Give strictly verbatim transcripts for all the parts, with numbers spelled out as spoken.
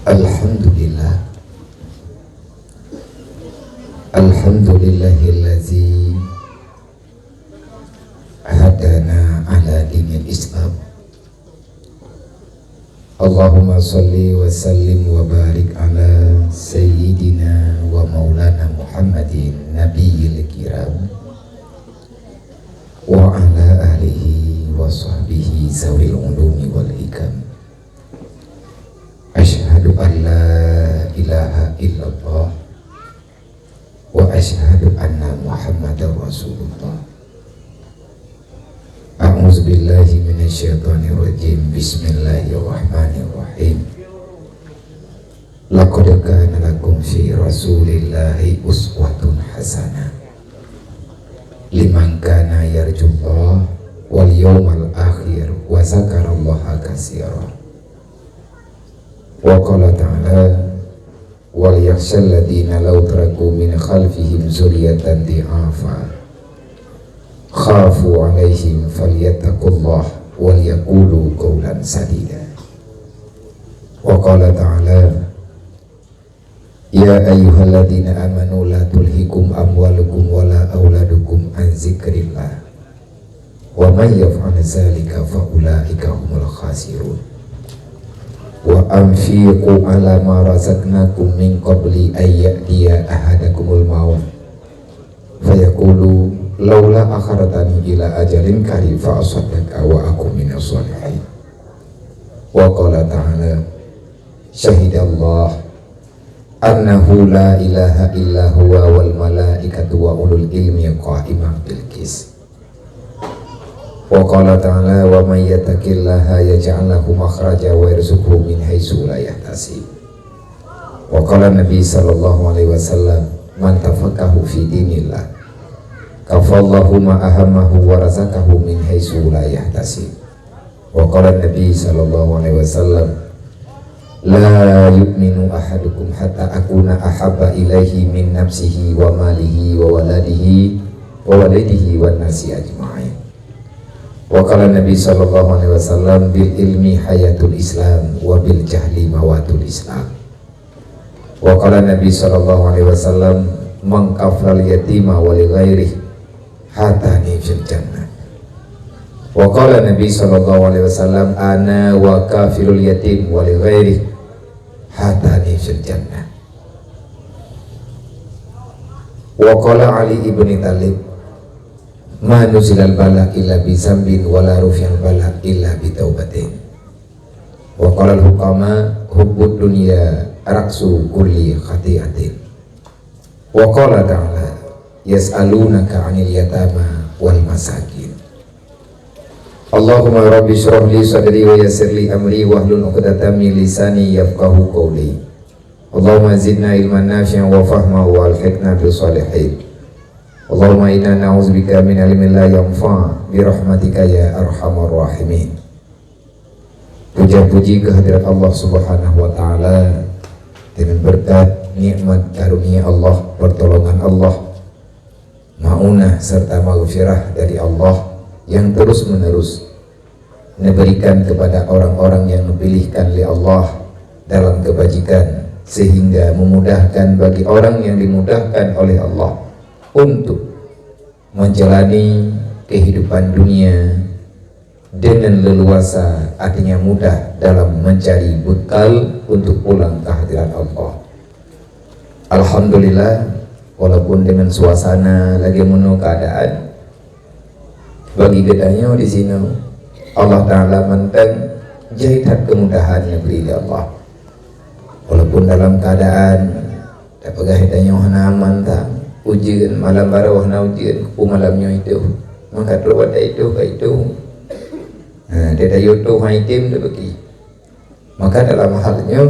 Alhamdulillah. Alhamdulillahillazi hadana ala dinil Islam. Allahumma shalli wa sallim wa barik ala sayyidina wa maulana Muhammadin nabiyil kiram wa ala alihi wa sahbihi zawil ulumi wal hikam. Asyhadu an la ilaha illallah wa asyhadu anna Muhammadar Rasulullah. A'udzubillahi minasyaitonirrajim. Bismillahirrahmanirrahim. Laqad kana lakum fi Rasulillahi uswatun hasanah liman kana yarjullaha wal yaumal akhir wa zakarallaha katsira. Wa qala ta'ala, "Wal yakhshal ladzina law taraku min khalfihim dzurriyyatan dhi'afa khafu 'alaihim falyattaqullaha wal yaqulu qawlan sadida." Wa qala ta'ala, "Ya ayyuhalladzina amanu la tulhikum amwalukum wala auladukum an dzikrillah. Wa may yaf'al dzalika fa ulaika humul khasirun. Wa anfiqu ala ma razaqnakum min qabli an ya'tiya ahadakumul maut fayaqulu laula akhartani ila ajalin qarib fa asaddaqa wa akun minas shalihin." Wa qala ta'ala, "Syahidallah annahu la ilaha illa huwa wal malaikatu wa ulul ilmi qa'iman bil qis." Wa qala ta'ala, "Wa may yattaqillaha yaj'al lahu makhraja wa yarzuqhu min haitsu la yahtasib." Wa qala Nabi sallallahu alaihi wasallam, "Man tafaqahu fi dinillah, kafallahu ma ahammahu wa razaqahu min haitsu la yahtasib." Wa qala Nabi sallallahu alaihi wasallam, "La yu'minu ahadukum hatta akuna ahabba ilaihi min nafsihi wa malihi wa waladihi wa walidihi wan nasi ajma'in." Wa qala Nabi sallallahu alaihi wasallam, "Bil ilmi hayatul Islam wa bil jahli mawatul Islam." Wa qala Nabi sallallahu alaihi wasallam, "Man kafalal yatima wa li ghairihi hatani fil jannah." Wa qala Nabi sallallahu alaihi wasallam, "Ana wa kafilul yatim wa li ghairihi hatani fil jannah." Wa qala Ali ibni Thalib, "Ma nuzilal bala illa bi zambin wa la rufi'al bala illa bi taubatin." Wa qalal hukama, "Hubbud dunya ra'su kulli khati'atin." Wa qala ta'ala, "Yas'alunaka 'anil yatama wal masakin." Allahumma rabbi shrah li sadri wa yassir li amri wahlul 'uqdatam min lisani yafqahu qawli. Allahumma zidna ilman nafi'an wa fahma wa alhiqna bis salihin. Allahumma inna na'udzubika min ilmin la yanfa' bi rahmatika ya arhamar rahimin. Puja puji kehadirat Allah Subhanahu wa Taala, dengan berkat nikmat karunia Allah, pertolongan Allah, maunah serta maghfirah dari Allah yang terus-menerus diberikan kepada orang-orang yang dipilihkan oleh Allah dalam kebajikan, sehingga memudahkan bagi orang yang dimudahkan oleh Allah untuk menjalani kehidupan dunia dengan leluasa, artinya mudah dalam mencari bekal untuk pulang ke hadirat Allah. Alhamdulillah, walaupun dengan suasana lagée meunoe keadaan, bagi geutanyoe di sinoe, Allah Taala mantong jai that kemudahan nyang geubri lé Allah. Walaupun dalam keadaan tapeugah geutanyoe hana aman that, ujeuen, malam baroe hana ujeuen, keupeue malam nyoe itôh. Maka trok watée itôh ka itôh. Ha, teuh tayue tôh han item teuh bagi. Maka dalam hal nyoe,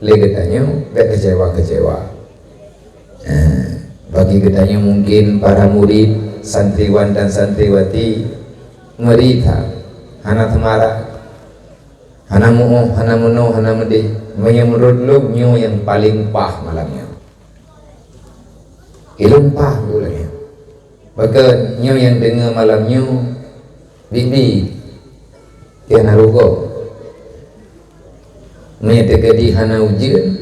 lé geutanyoe bék keucewa-keucewa. Ha, bagi geutanyoe mungkin para murid, santriwan dan santriwati, meuri that, hana teumarak. Hana muoh, hana meunoe, hana meudeh. Meunyoe meunurot lôn, nyoe nyang paleng paih malam nyoe. Ilôn paih ulée. Bahkan nyoe nyang deungoe malam nyoe, bibi, tiang na rugoe. Meunyoe teukeudi hana ujeuen,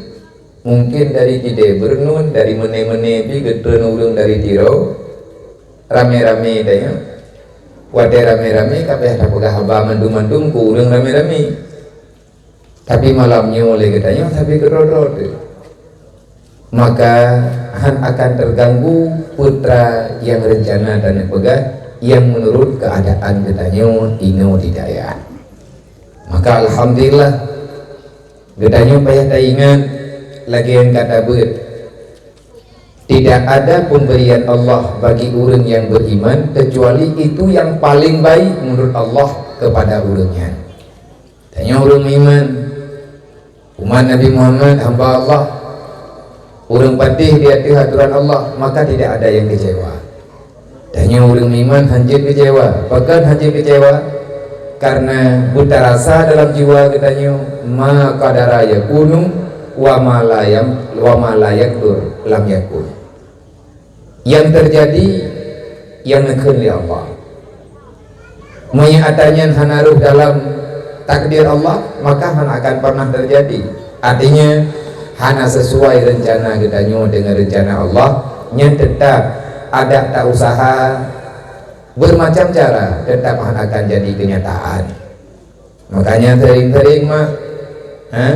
mungken dari Cide Beureunuen, dari meunée-meunée pih geutreun ureuëng dari Tiro, ramé-ramé tanyoe. Watée ramé-ramé ka payah tapeugah haba mandum-mandum keu ureuëng ramé-ramé. Tapi malam nyoe lé geutanyoe sabe keudroe-droe teuh. Maka hán akan teuganggu peue nyang reuncana tanyoe peugah nyang meunurot keuadaan geutanyoe inoe di dayah. Maka alhamdulillah, geutanyoe payah taingat lagée nyang ka tabeuet, tidak ada pemberian Allah bagi ureuëng nyang beriman kecuali itu yang paling baik menurut Allah kepada ureuëng nyan. Tanyoe ureuëng meuiman, umat Nabi Muhammad, hamba Allah, ureuëng patéh di ateueh atoran Allah, maka tidak ada nyang keucewa. Tanyoe ureuëng meuiman hán jeuet keucewa. Pakon hán jeuet keucewa? Karena beutarasa dalam jiwa geutanyoe, ma qadara yakunu wa ma la yam-, wa ma la yaqdur lam yakun. Nyang teujadi, nyang neukheun lé Allah. Meunyoe atra nyan hana rhoh dalam takdir Allah, maka hana akan pernah teujadi. Artinya, hana sesuai reuncana geutanyoe deungon reuncana Allah, nyan teutap adak ta usaha beumacam cara, teutap hana akan jadi keunyataan. Makanya sering-sering mak, ha?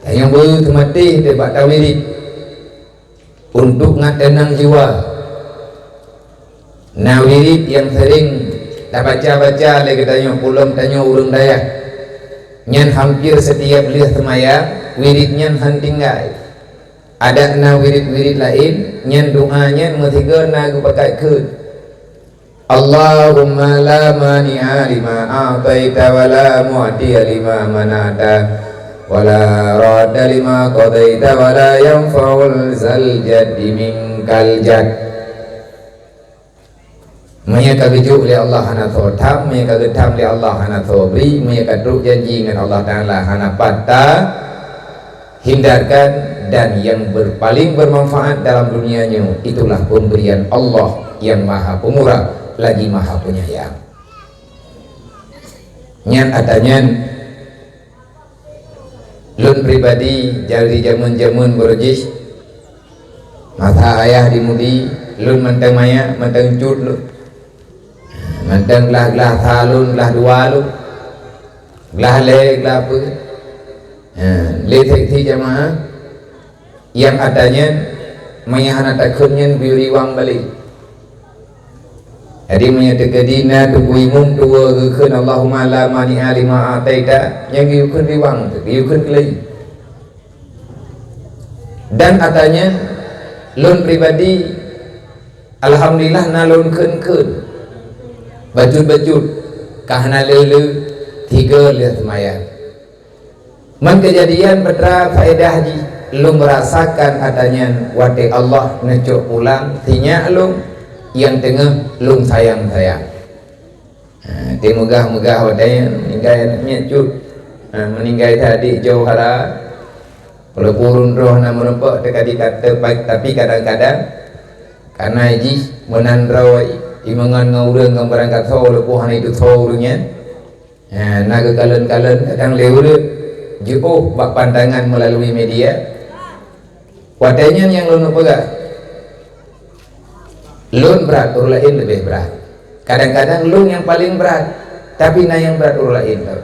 Tanyoe beuteumatéh deh bak tawirit. Untuk ngat teunang jiwa. Na wirit nyang sering tabaca-baca lé geutanyoe, pulom tanyoe ureuëng dayah. Nyan hampir setiap lheueh seumayang, wirit nyan hán tinggai. Adak na wirit-wirit laén, nyan doa nyan meusigoe na geupakat kheun. Allahumma la mani'a lima a'taita wa la mu'tiya lima mana'ta wa la radda lima qadaita wa la yanfa'u zal jaddi minkal jadd. Meunyoe ka geujok lé Allah hana soe tham, meunyoe ka geutham lé Allah hana soe bri, meunyoe ka trok janji ngon Allah Taala hana pat ta hindarkan, dan yang ber-, paling bermanfaat dalam dunia nyoe, itulah pemberian Allah yang Maha Pemurah lagi Maha Penyayang. Nyan atra nyan, lôn pribadi dari jameun-jameun beurujih, masa ayah di Mudi, lôn mantong manyak, mantong cut lôn. Mantong glah-glah sa lôn, glah dua lôn, glah lhée, glah peue. Ha, lé seksi jamaah nyang atra nyan, meunyoe hana takheun nyan geuyue riwang balek. Jadi meunyoe teukeudi na teungku imum tuwoe geukheun Allahumma la mani'a lima a'taita, nyan geuyue kheun riwang, geuyue kheun keulai. Dan atra nyan lôn pribadi, alhamdulillah na lôn kheun-kheun. Bacut-bacut, ka hana le-le, tiga lheueh seumayang. Meukeujadian peue faedah jih, lôn merasakan atra nyan watée Allah neucok pulang sinyak lôn nyang teungoh lôn sayang-sayang. Ha, teumeugah-meugah watée nyan, meuninggai aneuk miet cut. Ha, meuninggai tadi jauh hara. Walaupun ureuëng droe hana meurumpok teuka di kata, tapi kadang-kadang karena jih meunan droe imeungon ngon ureuëng ngon barangkat soe, walaupun hana itu soe ureuëng nyan. Ha, na geukalon-kalon kadang lé ureuëng jiôh bak pandangan melalui media. Watée nyan nyang lôn peugah, lôn brat, ureuëng laén leubeh brat. Kadang-kadang lôn nyang paleng brat, tapi na nyang brat ureuëng laén tau.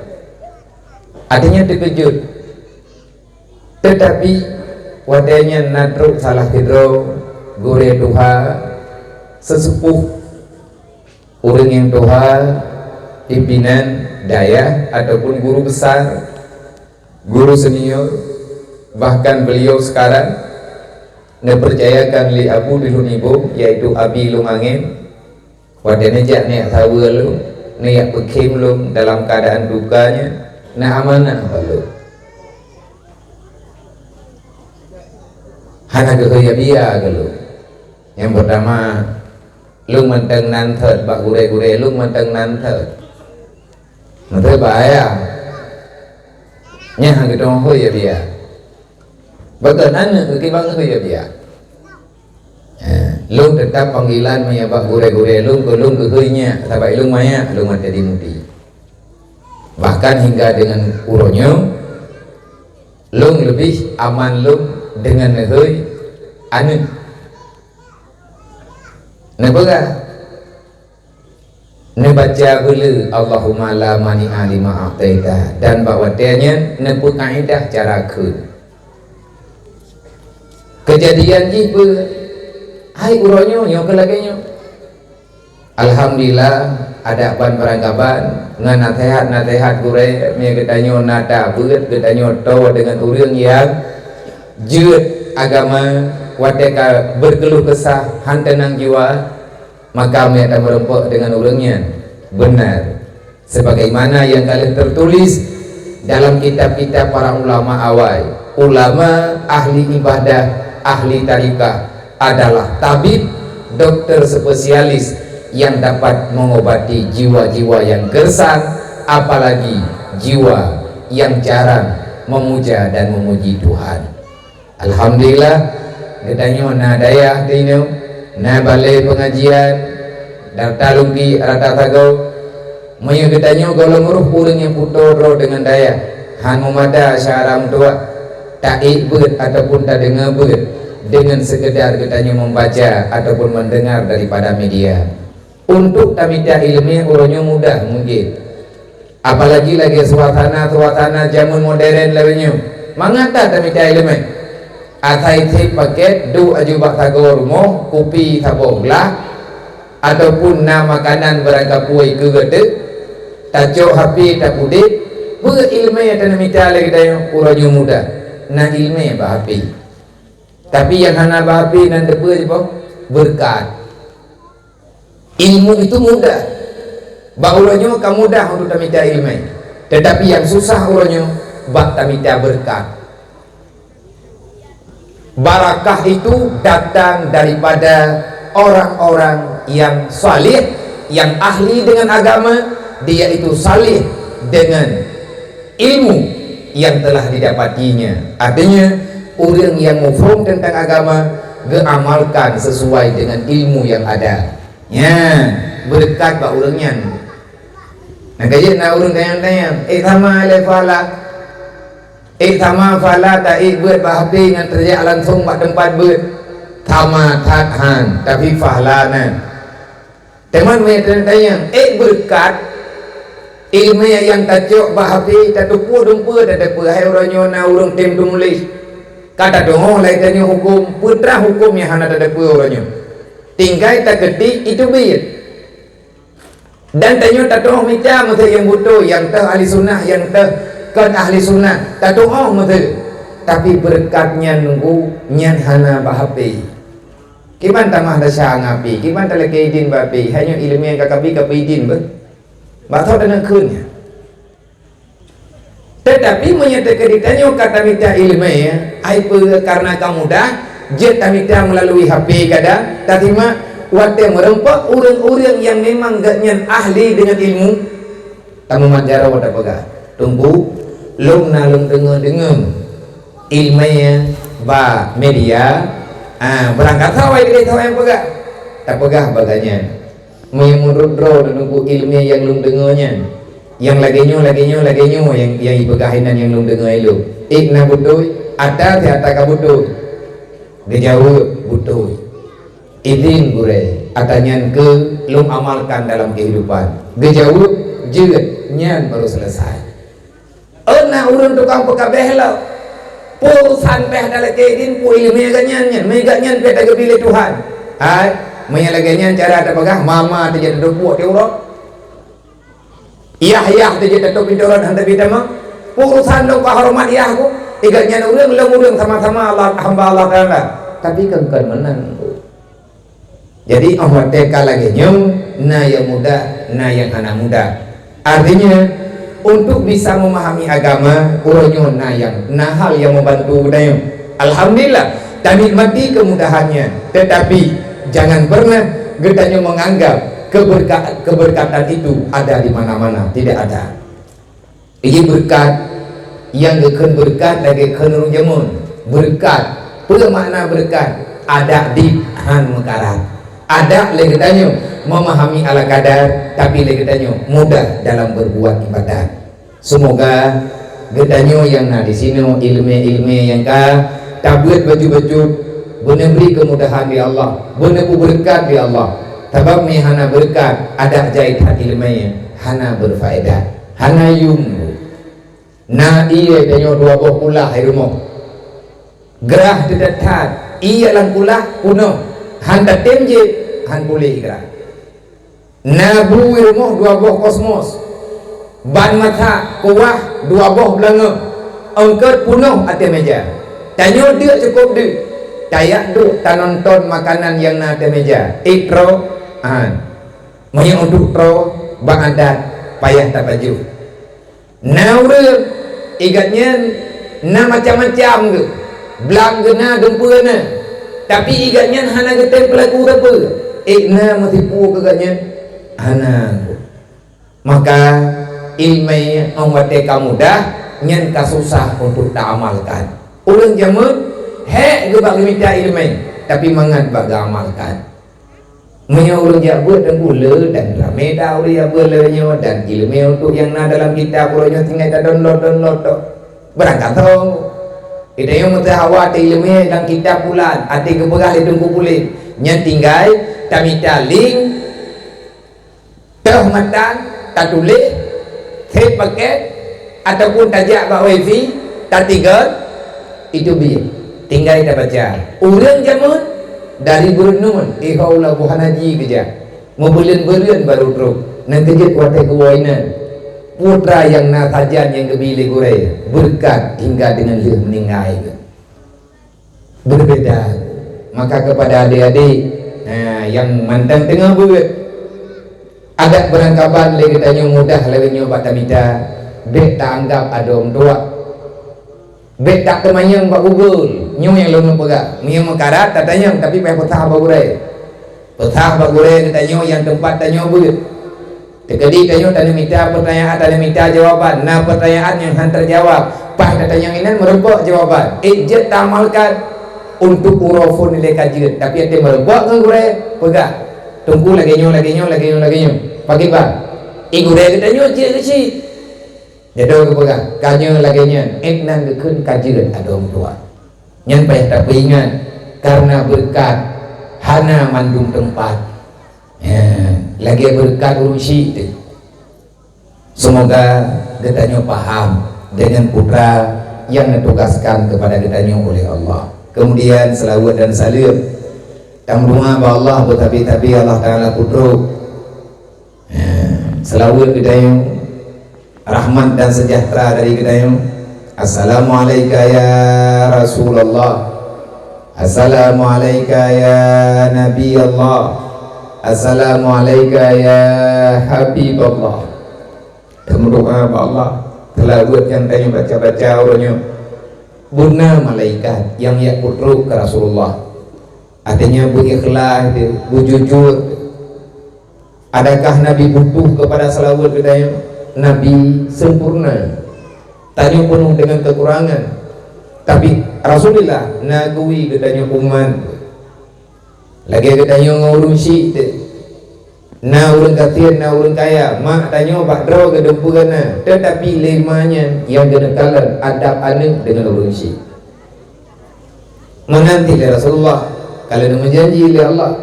Artinya teukeujot. Teutapi watée nyan na trok salah sidroe gurée tuha, seuseupôh, ureuëng nyang tuha, pimpinan dayah ataupun guru besar, guru senior, bahkan beliau sekarang neupercayakan lé Abu di Lhunibong, yaitu Abi Lông Angén. Watée neujak neujak saweue lôn, neujak peukhém lôn dalam keuadaan duka nyan, na amanah bak lôn. Hana geuhôi biaya keu lôn. Nyang peurtama, lôn mantong nan thot bak gurée-gurée, lôn mantong nan thot. Meuteubaya. Nyan hana geutanyoe hôi biaya. Bagaimana keu kibang hôi biaya? Eh, lôn teutab panggilan meunyoe bak gurée-gurée lôn, keu lôn geuhôi nyak, sabab lôn manyak lôn watée di Mudi. Bahkan hingga deungon uroe nyoe, Lôn leubeh aman lôn deungon neuhôi aneuk. Neupeugah, neubaca beuleu Allahumma la mani'a lima a'taita, dan bak watée nyan neupeukaedah cara kheun. Keujadian jih beu, hai uroe nyoe, nyoe keu lagée nyoe. Alhamdulillah, adak ban barangkaban ngon naseuhat-naseuhat gurée, meunyoe geutanyoe na tabeuet, geutanyoe toe deungon ureuëng nyang jeuet agama, watée ka berkeluh kesah, han teunang jiwa, maka meunyoe tameurumpok deungon ureuëng nyan, benar. Sebagaimana nyang ka lheueh teutuléh dalam kitab-kitab para ulama awai, ulama ahli ibadah, ahli tarikah adalah tabib, dokter spesialis yang dapat mengobati jiwa-jiwa yang gersang, apalagi jiwa yang jarang memuja dan memuji Tuhan. Alhamdulillah, geutanyoe na dayah tinoe, na balée pengajian, rata lungki, rata sagoe. Meunyoe geutanyoe gohlom roh ureuëng nyang putôh droe deungon dayah, han meumada syara meutuwah, taék beuet ataupun tadeungoe beuet deungon seukeudar geutanyoe membaca ataupun mendengar daripada media. Untuk tamita iéleumé uroe nyoe mudah mungken. Apalagi lagée suasana-suasana jameun modern lagée nyoe. Mangat that tamita iéleumé. Asai seb pakét duek aju bak sagoe rumoh, kupi saboh glah, ataupun na makanan barangkapeue keu geuteuk, tacok H P tapudeb, peue iéleumé nyang taneumita lé geutanyoe uroe nyoe mudah. Na iéleumé bak H P. Tapi nyang hana bak H P nan teupeue sipoh? Beureukat. Ilmu itu mudah. Bak uroe nyoe ka mudah untuk tamita iéleumé. Tetapi nyang susah uroe nyoe bak tamita beureukat. Barakah itu datang daripada orang-orang yang saleh, yang ahli dengan agama, dia itu saleh dengan ilmu yang telah didapatinya. Artinya, ureuëng nyang muphom teuntang agama geuamalkan sesuai dengan ilmu yang ada. Nyan, beureukat bak ureuëng nyan. Nah, ka jeuet na ureuëng tanyong-tanyong, "Eh, sama lé fala? Eh, sama fala taék beuet bak H P ngon teujak langsong bak teumpat beuet?" Sama that han, tapi fala na. Teuma meunyoe tanyong, ék beureukat, iéleumé nyang tacok bak H P, tateupeue dumpeue tateupeue, hai uroe nyoe na ureuëng tem tumuléh. Ka tadeungoe lagée tanyoe huköm, peue teuma huköm nyang hana tateupeue uroe nyoe. Tinggai takeutik iteubiet. Dan tanyoe tatuoh mita meusé nyang beutôi, nyang teuh ahli sunnah, nyang teuh kon ahli sunnah, tatuoh meusé. Tapi beureukat nyan nunggu, nyan hana bak H P. Kiban tamah desya ngon H P, kiban talakée idin bak H P, hai nyoe iéleumé nyang ka kabi, kabi idin beuh. Bak soe taneukheun nyan. Teutapi meunyoe teukeudi tanyoe ka tamita iéleumé, ai peue kareuna ka mudah, jeuet tamita meulalui H P kadang, tasimak watée meurumpok ureuëng-ureuëng nyang memang geuhnyan ahli deungon ilmu, tameumat jaroe tapeugah, "Teungku, lôn na lôn deungoe-deungoe iéleumé bak media, ah, beurangkat sawa ideh sawa nyang peugah." Tapeugah bagaih nyan. Meunyoe meunurot droe neuneuk iéleumé nyang lôn deungoe nyan, nyang lagée nyoe, lagée nyoe, lagée nyoe nyang, nyang ipeugah inan nyang lôn deungoe ilôn, ék na beutôi, ata siata ka beutôi? Geujaweueb, "Beutôi." "Idin gurée, ata nyan keu lôn amalkan dalam keuhidupan." Geujaweueb, "Jeuet," nyan barô seuleusai. Oh, na ureuëng tukang peukabeh lom. Peue urusan beh talakée idin, peue iéleumé geuhnyan nyan, meuigat nyan pih tageubri lé Tuhan. Hai, meunyoe lagée nyan cara tapeugah, mama teujak teuduek di uroe. Yah-yah teujak tatôp pintoe rot hana tabi tamong. Peue urusan lôn keu horeumat yah ku? Igat nyan ureuëng lôn ureuëng sama-sama Allah, hamba Allah Taala. Tapi kon, kon meunan. Jadi, óh watée ka lagée nyoe, na nyang mudah, na nyang hana mudah. Artinya, untuk bisa memahami agama, uroe nyoe na nyang, na hal nyang membantu geutanyoe. Alhamdulillah, tanikmati kemudahannya. Tetapi, jangan pernah geutanyoe menganggap keberka-, keberkatan itu ada di mana-mana. Tidak ada. Jadi beureukat, nyang geukheun beureukat lagée kheun ureuëng jameun. Beureukat, peue makna beureukat? Adak dit han meukarat. Adak lé geutanyoe memahami ala kadar, tapi lé geutanyoe mudah dalam berbuat ibadat. Semoga Geutanyoe nyang na di sinoe, iéleumé-iéleumé nyang ka tabeuet bacut-bacut, beuneubri keumudahan di Allah, beuneupeubeureukat di Allah. Sabab mé hana beureukat, adak jai that iéleumé hana beureufaedah, hana yum. Na ié tanyoe dua boh kulah i rumoh. Grah teutat that, ié lam kulah punoh, han tatem jép, han puléh grah. Na bu i rumoh dua boh kosmos, ban masak, kuah dua boh beulangöng, eungkôt punoh ateueh méja. Tanyoe deuk cukôp deuk, tajak duek tanonton makanan nyang na ateueh méja. Ék troe, han. Meunyoe untuk troe, bak adat payah tapajoh. Na ureuëng, igat nyan na macam-macam geuh, blang geuh na, dumpeue na, tapi igat nyan hana geutem peulaku sapeue. Ék na meusipu keu gata nyan? Hana. Maka, iéleumé nyang watée ka mudah, nyan ka susah untuk taamalkan. Ureuëng jameun hék geuh bak geumita iéleumé, tapi mangat bak geuamalkan. Meunyoe ureuëng jak beuet dan gule dan ramé that ureuëng jak beuet lagée nyoe dan iéleumé untuk nyang na dalam kitab uroe nyoe tinggai tadownload-download tok. Barangkasoe. Geutanyoe meuseuhawa teu iéleumé lam kitab bulan, até geupeugah lé Teungku Puléh. Nyan tinggai tamita link, toh matan, tatuléh, save paket, ataupun tajak bak wifi, tatigon, itu biet. Tinggai tabaca. Ureuëng jameun dari beureunoe, iho ula buhana ji geujak. Meubeuleuen-beuleuen baru trok. Nyan keujeuet watée geuwoe inan. Putra nyang na sajan nyang geubi lé gurée, beureukat hingga deungon lheueh meuninggai geuh. Berbeda. Maka kepada adik-adik, ha, nyang mantong teungoh beuet, adak beurangkaban lé geutanyoe mudah lagée nyoe bak tamita, bék taanggab adoe meutuwah. Bék tateumanyong bak Google, nyoe nyang lôn peugah. Meunyoe meukarat tatanyong, tapi payah peusah bak gurée. Peusah bak gurée geutanyoe nyang teumpat tanyoe beuet. Teukeudi tanyoe taneumita peutanyaan, taneumita jawaban, na peutanyaan nyang han teujawab, paih tatanyong inan meurumpok jawaban. Ék jeuet taamalkan untuk uroe phon ilée ka jeuet, tapi até meurumpok ngon gurée, peugah, "Teungku lagée nyoe, lagée nyoe, lagée nyoe, lagée nyoe." Pakriban? Ék gurée geutanyoe jeuet keuchik. Jadong geupeugah, "Ka nyoe lagée nyan, ék nan geukheun ka jeuet adoe meutuwah." Nyan payah tapeuingat, kareuna beureukat hana mandum teumpat. Ya, lagée beureukat ureuëng syik teuh. Semoga geutanyoe paham dengan putra yang ditugaskan kepada geutanyoe oleh Allah. Kemudian selawat dan salam. Tameudoa bak Allah beutabi-tabi Allah Taala putroe. Ya, selawat geutanyoe, rahmat dan sejahtera dari geutanyoe. Assalamualaika ya Rasulullah. Assalamualaika ya Nabi Allah. Assalamualaika ya Habib Allah. Tameudoa bak Allah, selawat nyang tanyoe baca-baca uroe nyoe. Beuna malaikat nyang jak putroe keu Rasulullah. Artinya beuikhlas, beujujur. Adakah Nabi butuh kepada selawat geutanyoe? Nabi sempurna. Tanyoe penuh dengan kekurangan. Tapi Rasulullah na geuwi geutanyoe umat. Lagée geutanyoe ngon ureuëng syik teuh. Na ureuëng gasien, na ureuëng kaya, mak tanyoe bak droe geudumpeue na, teutapi lé ma nyan nyang geuneukalon adab aneuëk deungon ureuëng syik. Meunan cit lé Rasulullah, ka lheueh neumeujanji lé Allah.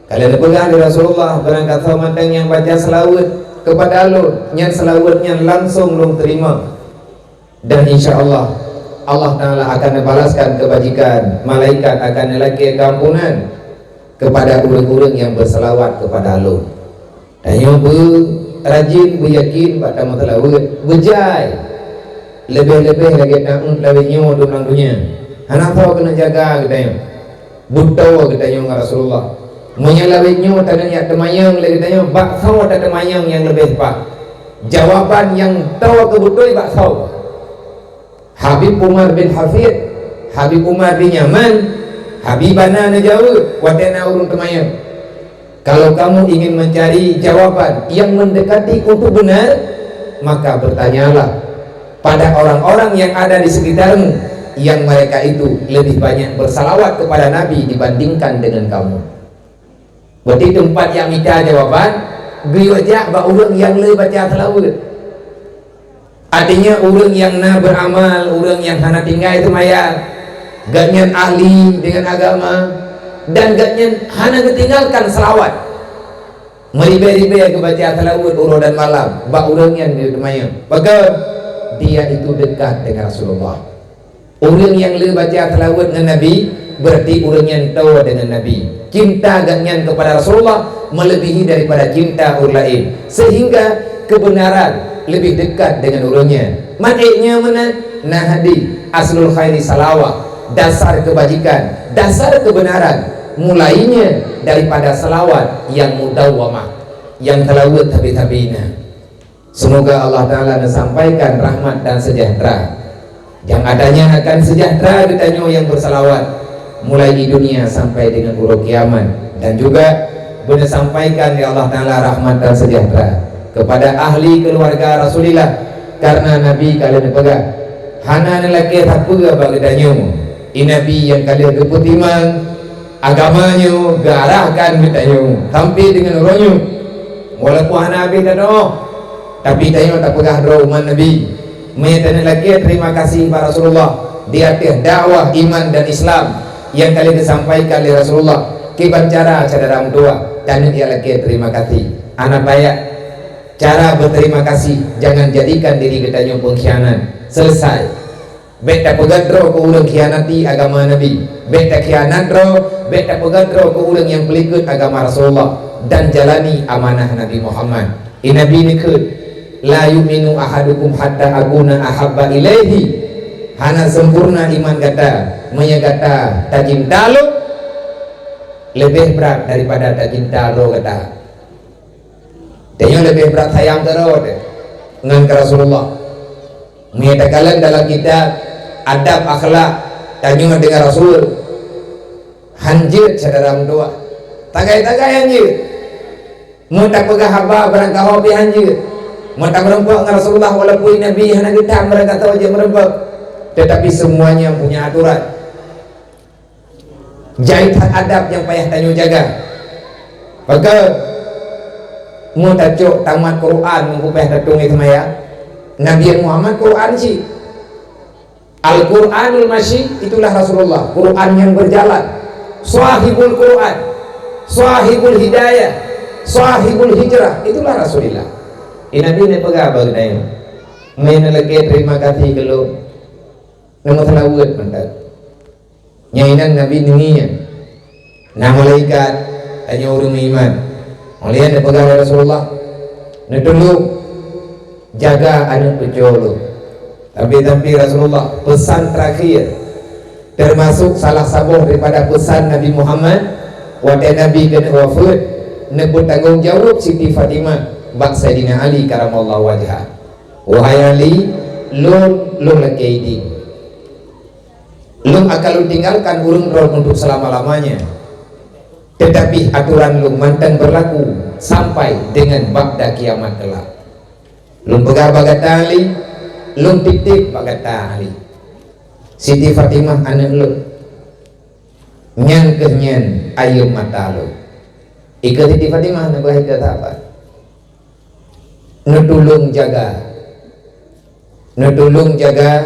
Ka lheueh neupeugah lé Rasulullah, barangkasoe mantong nyang baca seulaweuet keupada Lôn, nyan seulaweuet nyan langsong Lôn teurimong. Dan insya Allah, Allah Taala akan neubalaskan keubajikan, malaikat akan neulakée keuampunan keupada ureuëng-ureuëng nyang beuseulaweuet keupada Lôn. Tanyoe beurajin, beuyakin bak tameuseulaweuet, beujai. Leubeh-leubeh lagée taát lawét nyoe dum lam donya. Hana soe keuneuk jaga geutanyoe. Beutôi geutanyoe ngon Rasulullah. Meunyoe lawét nyoe taneuk jak teumanyong lé geutanyoe, bak soe tateumanyong nyang leubeh paih? Jawaban nyang toe keu beutôi bak soe? Habib Umar bin Hafid, Habib Umar di Yaman, Habib hana neujaweueb watée na ureuëng teumanyong. Kalau kamu ingin mencari jawaban yang mendekati untuk benar, maka bertanyalah pada orang-orang yang ada di sekitarmu, yang mereka itu lebih banyak bersalawat kepada Nabi dibandingkan dengan kamu. Berarti teumpat nyang mita jawaban, geuyue jak bak ureuëng nyang le baca seulaweuet. Artinya, ureuëng nyang na beuramal, ureuëng nyang hana tinggai seumayang, gobnyan ahli deungon agama, dan gobnyan hana geutinggalkan seulaweuet. Meuribée-ribée geubaca seulaweuet uroe dan malam bak ureuëng nyan di teumanyong. Pakon? Dia itu dekat dengan Rasulullah. Ureuëng nyang le baca seulaweuet ngon Nabi, berarti ureuëng nyan toe deungon Nabi. Cinta gobnyan kepada Rasulullah melebihi daripada cinta ureuëng laén, sehingga kebenaran lebih dekat dengan ureuëng nyan. Maknanya meunan, na hadis, "Aslul khairi salawah", dasar kebajikan, dasar kebenaran, mulainya daripada salawat yang mudawwamah, yang seulaweuet sabe-sabe na. Semoga Allah Ta'ala neusampaikan rahmat dan sejahtera. Nyang adanya akan sejahtera geutanyoe nyang bersalawat mulai di dunia sampai dengan uroe kiamat, dan juga beuneusampaikan ya Allah Ta'ala rahmat dan sejahtera kepada ahli keluarga Rasulillah, karena Nabi ka lheueh neupeugah, hana neulakée sapeue bak geutanyoe, i Nabi nyang ka lheueh geupeutimang agama nyoe geuarahkan geutanyoe sampai dengan uroe nyoe. Walaupun hana habéh tanoh, tapi tanyoe tapeugah droe umat Nabi. Meunyoe taneuk lakée terima kasih bak Rasulullah di ateueh dakwah iman dan Islam nyang ka lheueh geusampaikan lé Rasulullah, kiban cara syedara meutuwah taneuk lakée terima kasih. Hana payah. Cara berterima kasih, jangan jadikan diri geutanyoe pengkhianat. Selesai. Bék tapeugah droe keu ureuëng khianati agama Nabi. Bék takhianat droe, bék tapeugah droe keu ureuëng nyang peulikot agama Rasulullah dan jalani amanah Nabi Muhammad. I Nabi neukheun, "La yu'minu ahadukum hatta akuna ahabba ilaihi." Hana sempurna iman gata, meunyoe gata tacinta lôn leubeh brat daripada tacinta droe gata. Tanyoe leubeh brat sayang keu droe ngon keu Rasulullah. Meunyoe takalon dalam kitab adab akhlak tanyoe deungon Rasul, hanjeuet syedara meutuwah. Tagai-tagai hanjeuet. Meutapeugah haba barangkaho pih hanjeuet. Meutameureumpok ngon Rasulullah walaupun Nabi hana geutam barangkaho jeuet meureumpok. Tetapi semuanya punya aturan. Jai that adab nyang payah tanyoe jaga. Pakon? Meutacok tamat Quran meukupéh tatong seumayang. Nabi Muhammad Quran cit. Al-Quranul Masyi, itulah Rasulullah. Quran yang berjalan. Sahibul Quran. Sahibul Hidayah. Sahibul Hijrah. Itulah Rasulullah. Di Nabi ni peugah bagi tanyoe. Meunyoe lakée terima kasih keu lôn. Nama selawat mantap. Nyang inan Nabi neungieng. Na malaikat, tanyoe ureuëng meuiman. Malaikat neupeugah lé Rasulullah, "Neutulông jaga aneuëk cucoe lôn." Tapi-tapi Rasulullah, pesan terakhir, termasuk salah saboh daripada pesan Nabi Muhammad, watée Nabi keuneuk wafeuet, neupeutanggong jaweueb Siti Fatimah bak Saidina Ali karamallahu wajha. "Wahai Ali, lôn, lôn lakée idin." Lôn akan lôn tinggalkan ureuëng droe untuk selama-lamanya. Tetapi aturan lôn mantong berlaku sampai dengan ba'da kiamat kelak. Lôn peugah bak gata Ali, lôn titip bak gata Ali. Siti Fatimah aneuëk lôn. Nyan keuh nyan ayeue mata lôn. Ikeu Siti Fatimah neupeugah ikeu sahabat. Neutulông jaga. Neutulông jaga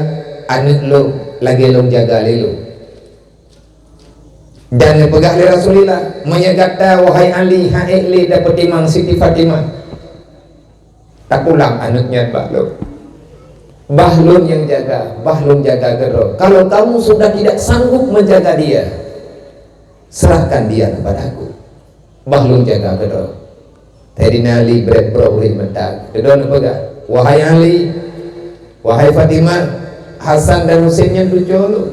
aneuëk lôn lagée lôn jaga lé lôn. Dan neupeugah lé Rasulullah, "Meunyoe gata, wahai Ali, han ék lé tapeutimang Siti Fatimah, tapulang aneuëk nyan bak lôn. Bah lôn nyang jaga, bah lôn jaga keudroe. Kalau kamu sudah tidak sanggup menjaga dia, serahkan dia kepada aku." Bah lôn jaga keudroe. Saidina Ali brek brok ureuëng meuta. Keudroe neupeugah, "Wahai Ali, wahai Fatimah, Hasan dan Husein nyan cucoe lôn.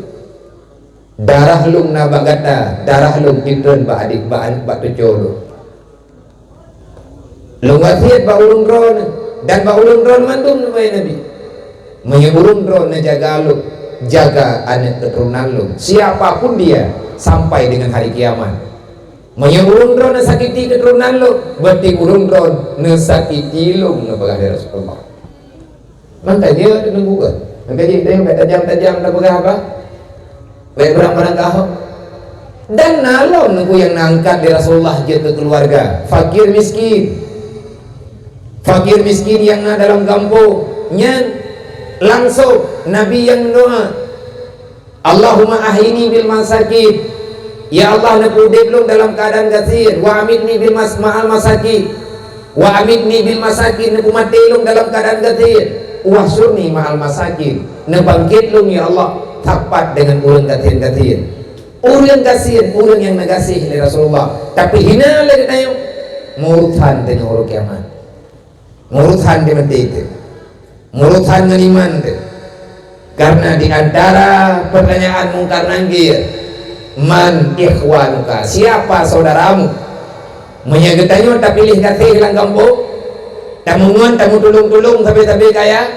Darah lôn na bak gata, darah lôn jitreun bak adik, bak, bak cucoe lôn. Lôn wasiet bak ureuëng droe dan bak ureuëng droe mandum," neupeugah Nabi. Meunyoe ureuëng droe neujaga lôn, jaga aneuëk keuturonan lôn, siapa pun dia, sampai dengan hari kiamat. Meunyoe ureuëng droe neusakiti keuturonan lôn, berarti ureuëng droe neusakiti lôn, neupeugah lé Rasulullah. Makanya teungku kan, makanya dia yang tajam-tajam dah peugah apa? Baik barang-barang kahok. Dan na lom nunggu yang na angkat dari Rasulullah jeuet keu keluarga fakir miskin. Fakir miskin nyang na dalam gampông nyan, Langsung Nabi nyang meudoa, "Allahumma ahyini bil masakin." Ya Allah, neupeuudeb lôn dalam keuadaan gasien. "Wa amitni bil mas-, ma'al masakin." "Wa amitni bil masakin." Neupeumaté lôn dalam keuadaan gasien. "Wahsyurni ma'al masakin." Neubangkét lôn, ya Allah, sapat deungon ureuëng gasien-gasien. Ureuëng gasien, ureuëng nyang neugaséh lé Rasulullah. Tapi hina lé geutanyoe, meurusan deungon uroe kiamat. Meurusan di meuti teuh. Meurusan ngon iman teuh. Karena di antara pertanyaan Mungkar Nangkir, "Man ikhwanuka?" Siapa saudaramu? Meunyoe geutanyoe tapiléh gaséh lam gampông, tameungon, tameutulông-tulông sabe-sabe kaya,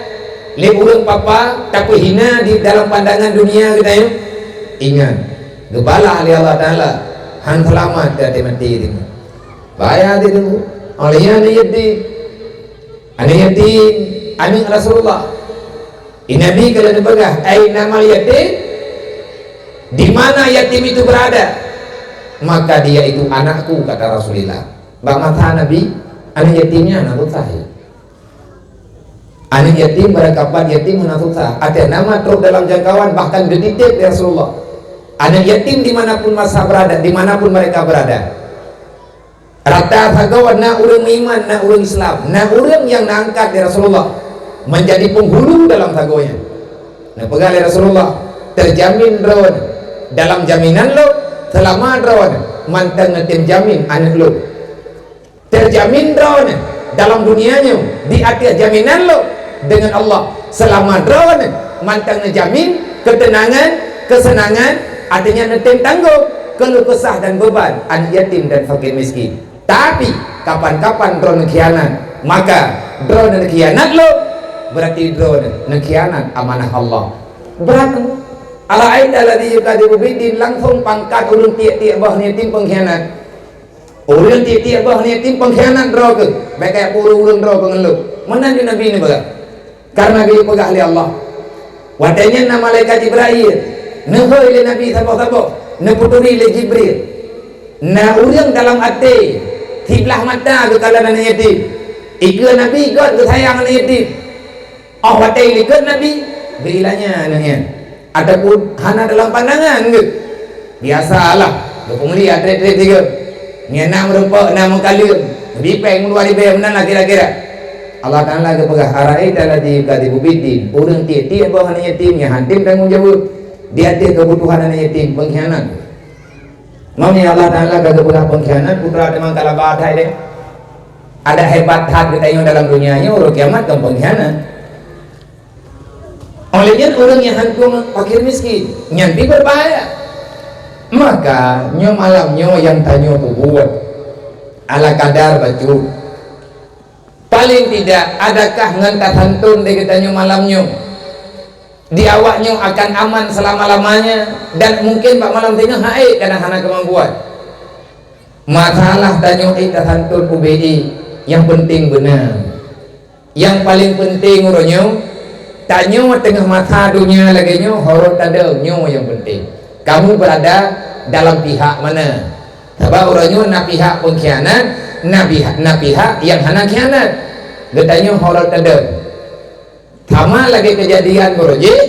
lé ureuëng papa, tapeuhina di dalam pandangan dunia geutanyoe, ingat, geubalah lé Allah Taala, han seulamat di até maté teuh. Bahaya teuh. Oleh nyan, Aneuk yatim, aneuk Rasulullah. Di Nabi ka lheueh neupeugah, "Ainamal yatim?" Di mana yatim itu berada? Maka dia itu anakku, kata Rasulullah. Bak masa Nabi, aneuk yatim nyan aneuk susah. Aneuk yatim, barangkapat yatim hana susah. Até nama trok dalam jangkauan, bahkan geutitép lé Rasulullah. Aneuk yatim dimanapun masa berada, dimanapun mereka berada. Rata sagoe na ureuëng meuiman, na ureuëng Islam, na ureuëng nyang na angkat lé Rasulullah menjadi penghulu dalam sagoe nyan. Neupeugah lé Rasulullah, "Teujamin droeneuh dalam jaminan lôn, seulama droeneuh mantong neutem jamin aneuk lôn. Teujamin droeneuh dalam dunia nyoe di ateueh jaminan lôn deungon Allah, seulama droeneuh mantong neujamin keuteunangan, keuseunangan, artinya neutem tanggong keuluh keusah dan beuban aneuk yatim dan fakir miskin. Tapi, kapan-kapan droeneuh khianat, maka droeneuh khianat lôn, berarti droeneuh neukhianat amanah Allah." Brat. Ara'aita alladzi yukadzibu biddin, langsung pangkat ureuëng tiek-tiek boh yatim pengkhianat. Ureuëng tiek-tiek boh yatim pengkhianat droe kheueh, bék kaya ureuëng-ureuëng droe kheueh ngon lôn. Meunan ju Nabi neupeugah. Karena geupeugah lé Allah. Watée nyan na malaikat Jibrail, neuhôi lé Nabi saboh-saboh, neupeuturi lé Jibril. Na ureuëng dalam até, siblah mata geukalon aneuk yatim. Ikeue Nabi göt geusayang aneuk yatim. Óh watée likot Nabi, geuilanya aneuk nyan. Ataupun hana dalam pandangan geuh. Biasalah, geupeumeulihat treb-treb sigoe. Nyan na meurumpok, na meukaleueng, bipeng meuluwa ribée meunan lah kira-kira. Allah Taala geupeugah, "Ara'aita alladzi yukadzibu biddin." Ureuëng tiek-tiek boh aneuk yatim nyang hantom tanggong jaweueb di ateueh keubutuhan aneuk yatim, pengkhianat. Meunyoe Allah Taala ka geupeugah pengkhianat, putra teuma ka laba that deh. Adak hebat that geutanyoe dalam dunia nyoe, uroe kiamat kon pengkhianat. Oleh nyan ureuëng nyang hantom fakir miskin, nyan pih berbahaya. Maka nyoe malam nyoe nyang tanyoe peubuet ala kadar bacut. Paling tidak, adakah ngon tasantun lé geutanyoe malam nyoe? Di awak nyoe akan aman selama-lamanya dan mungkin bak malam teungoh han ék kadang hana keumampuan. Masalah tanyoe ék tasantun ubé ék, nyang penting beuna. Nyang paleng penting uroe nyoe, tanyoe teungoh masa donya lagée nyoe, horot tadong, nyoe nyang penting. Kamu berada dalam pihak mana? Sabab uroe nyoe na pihak pengkhianat, na pihak, na pihak nyang hana khianat. Geutanyoe horot tadong. Sama lagée keujadian baroe jih,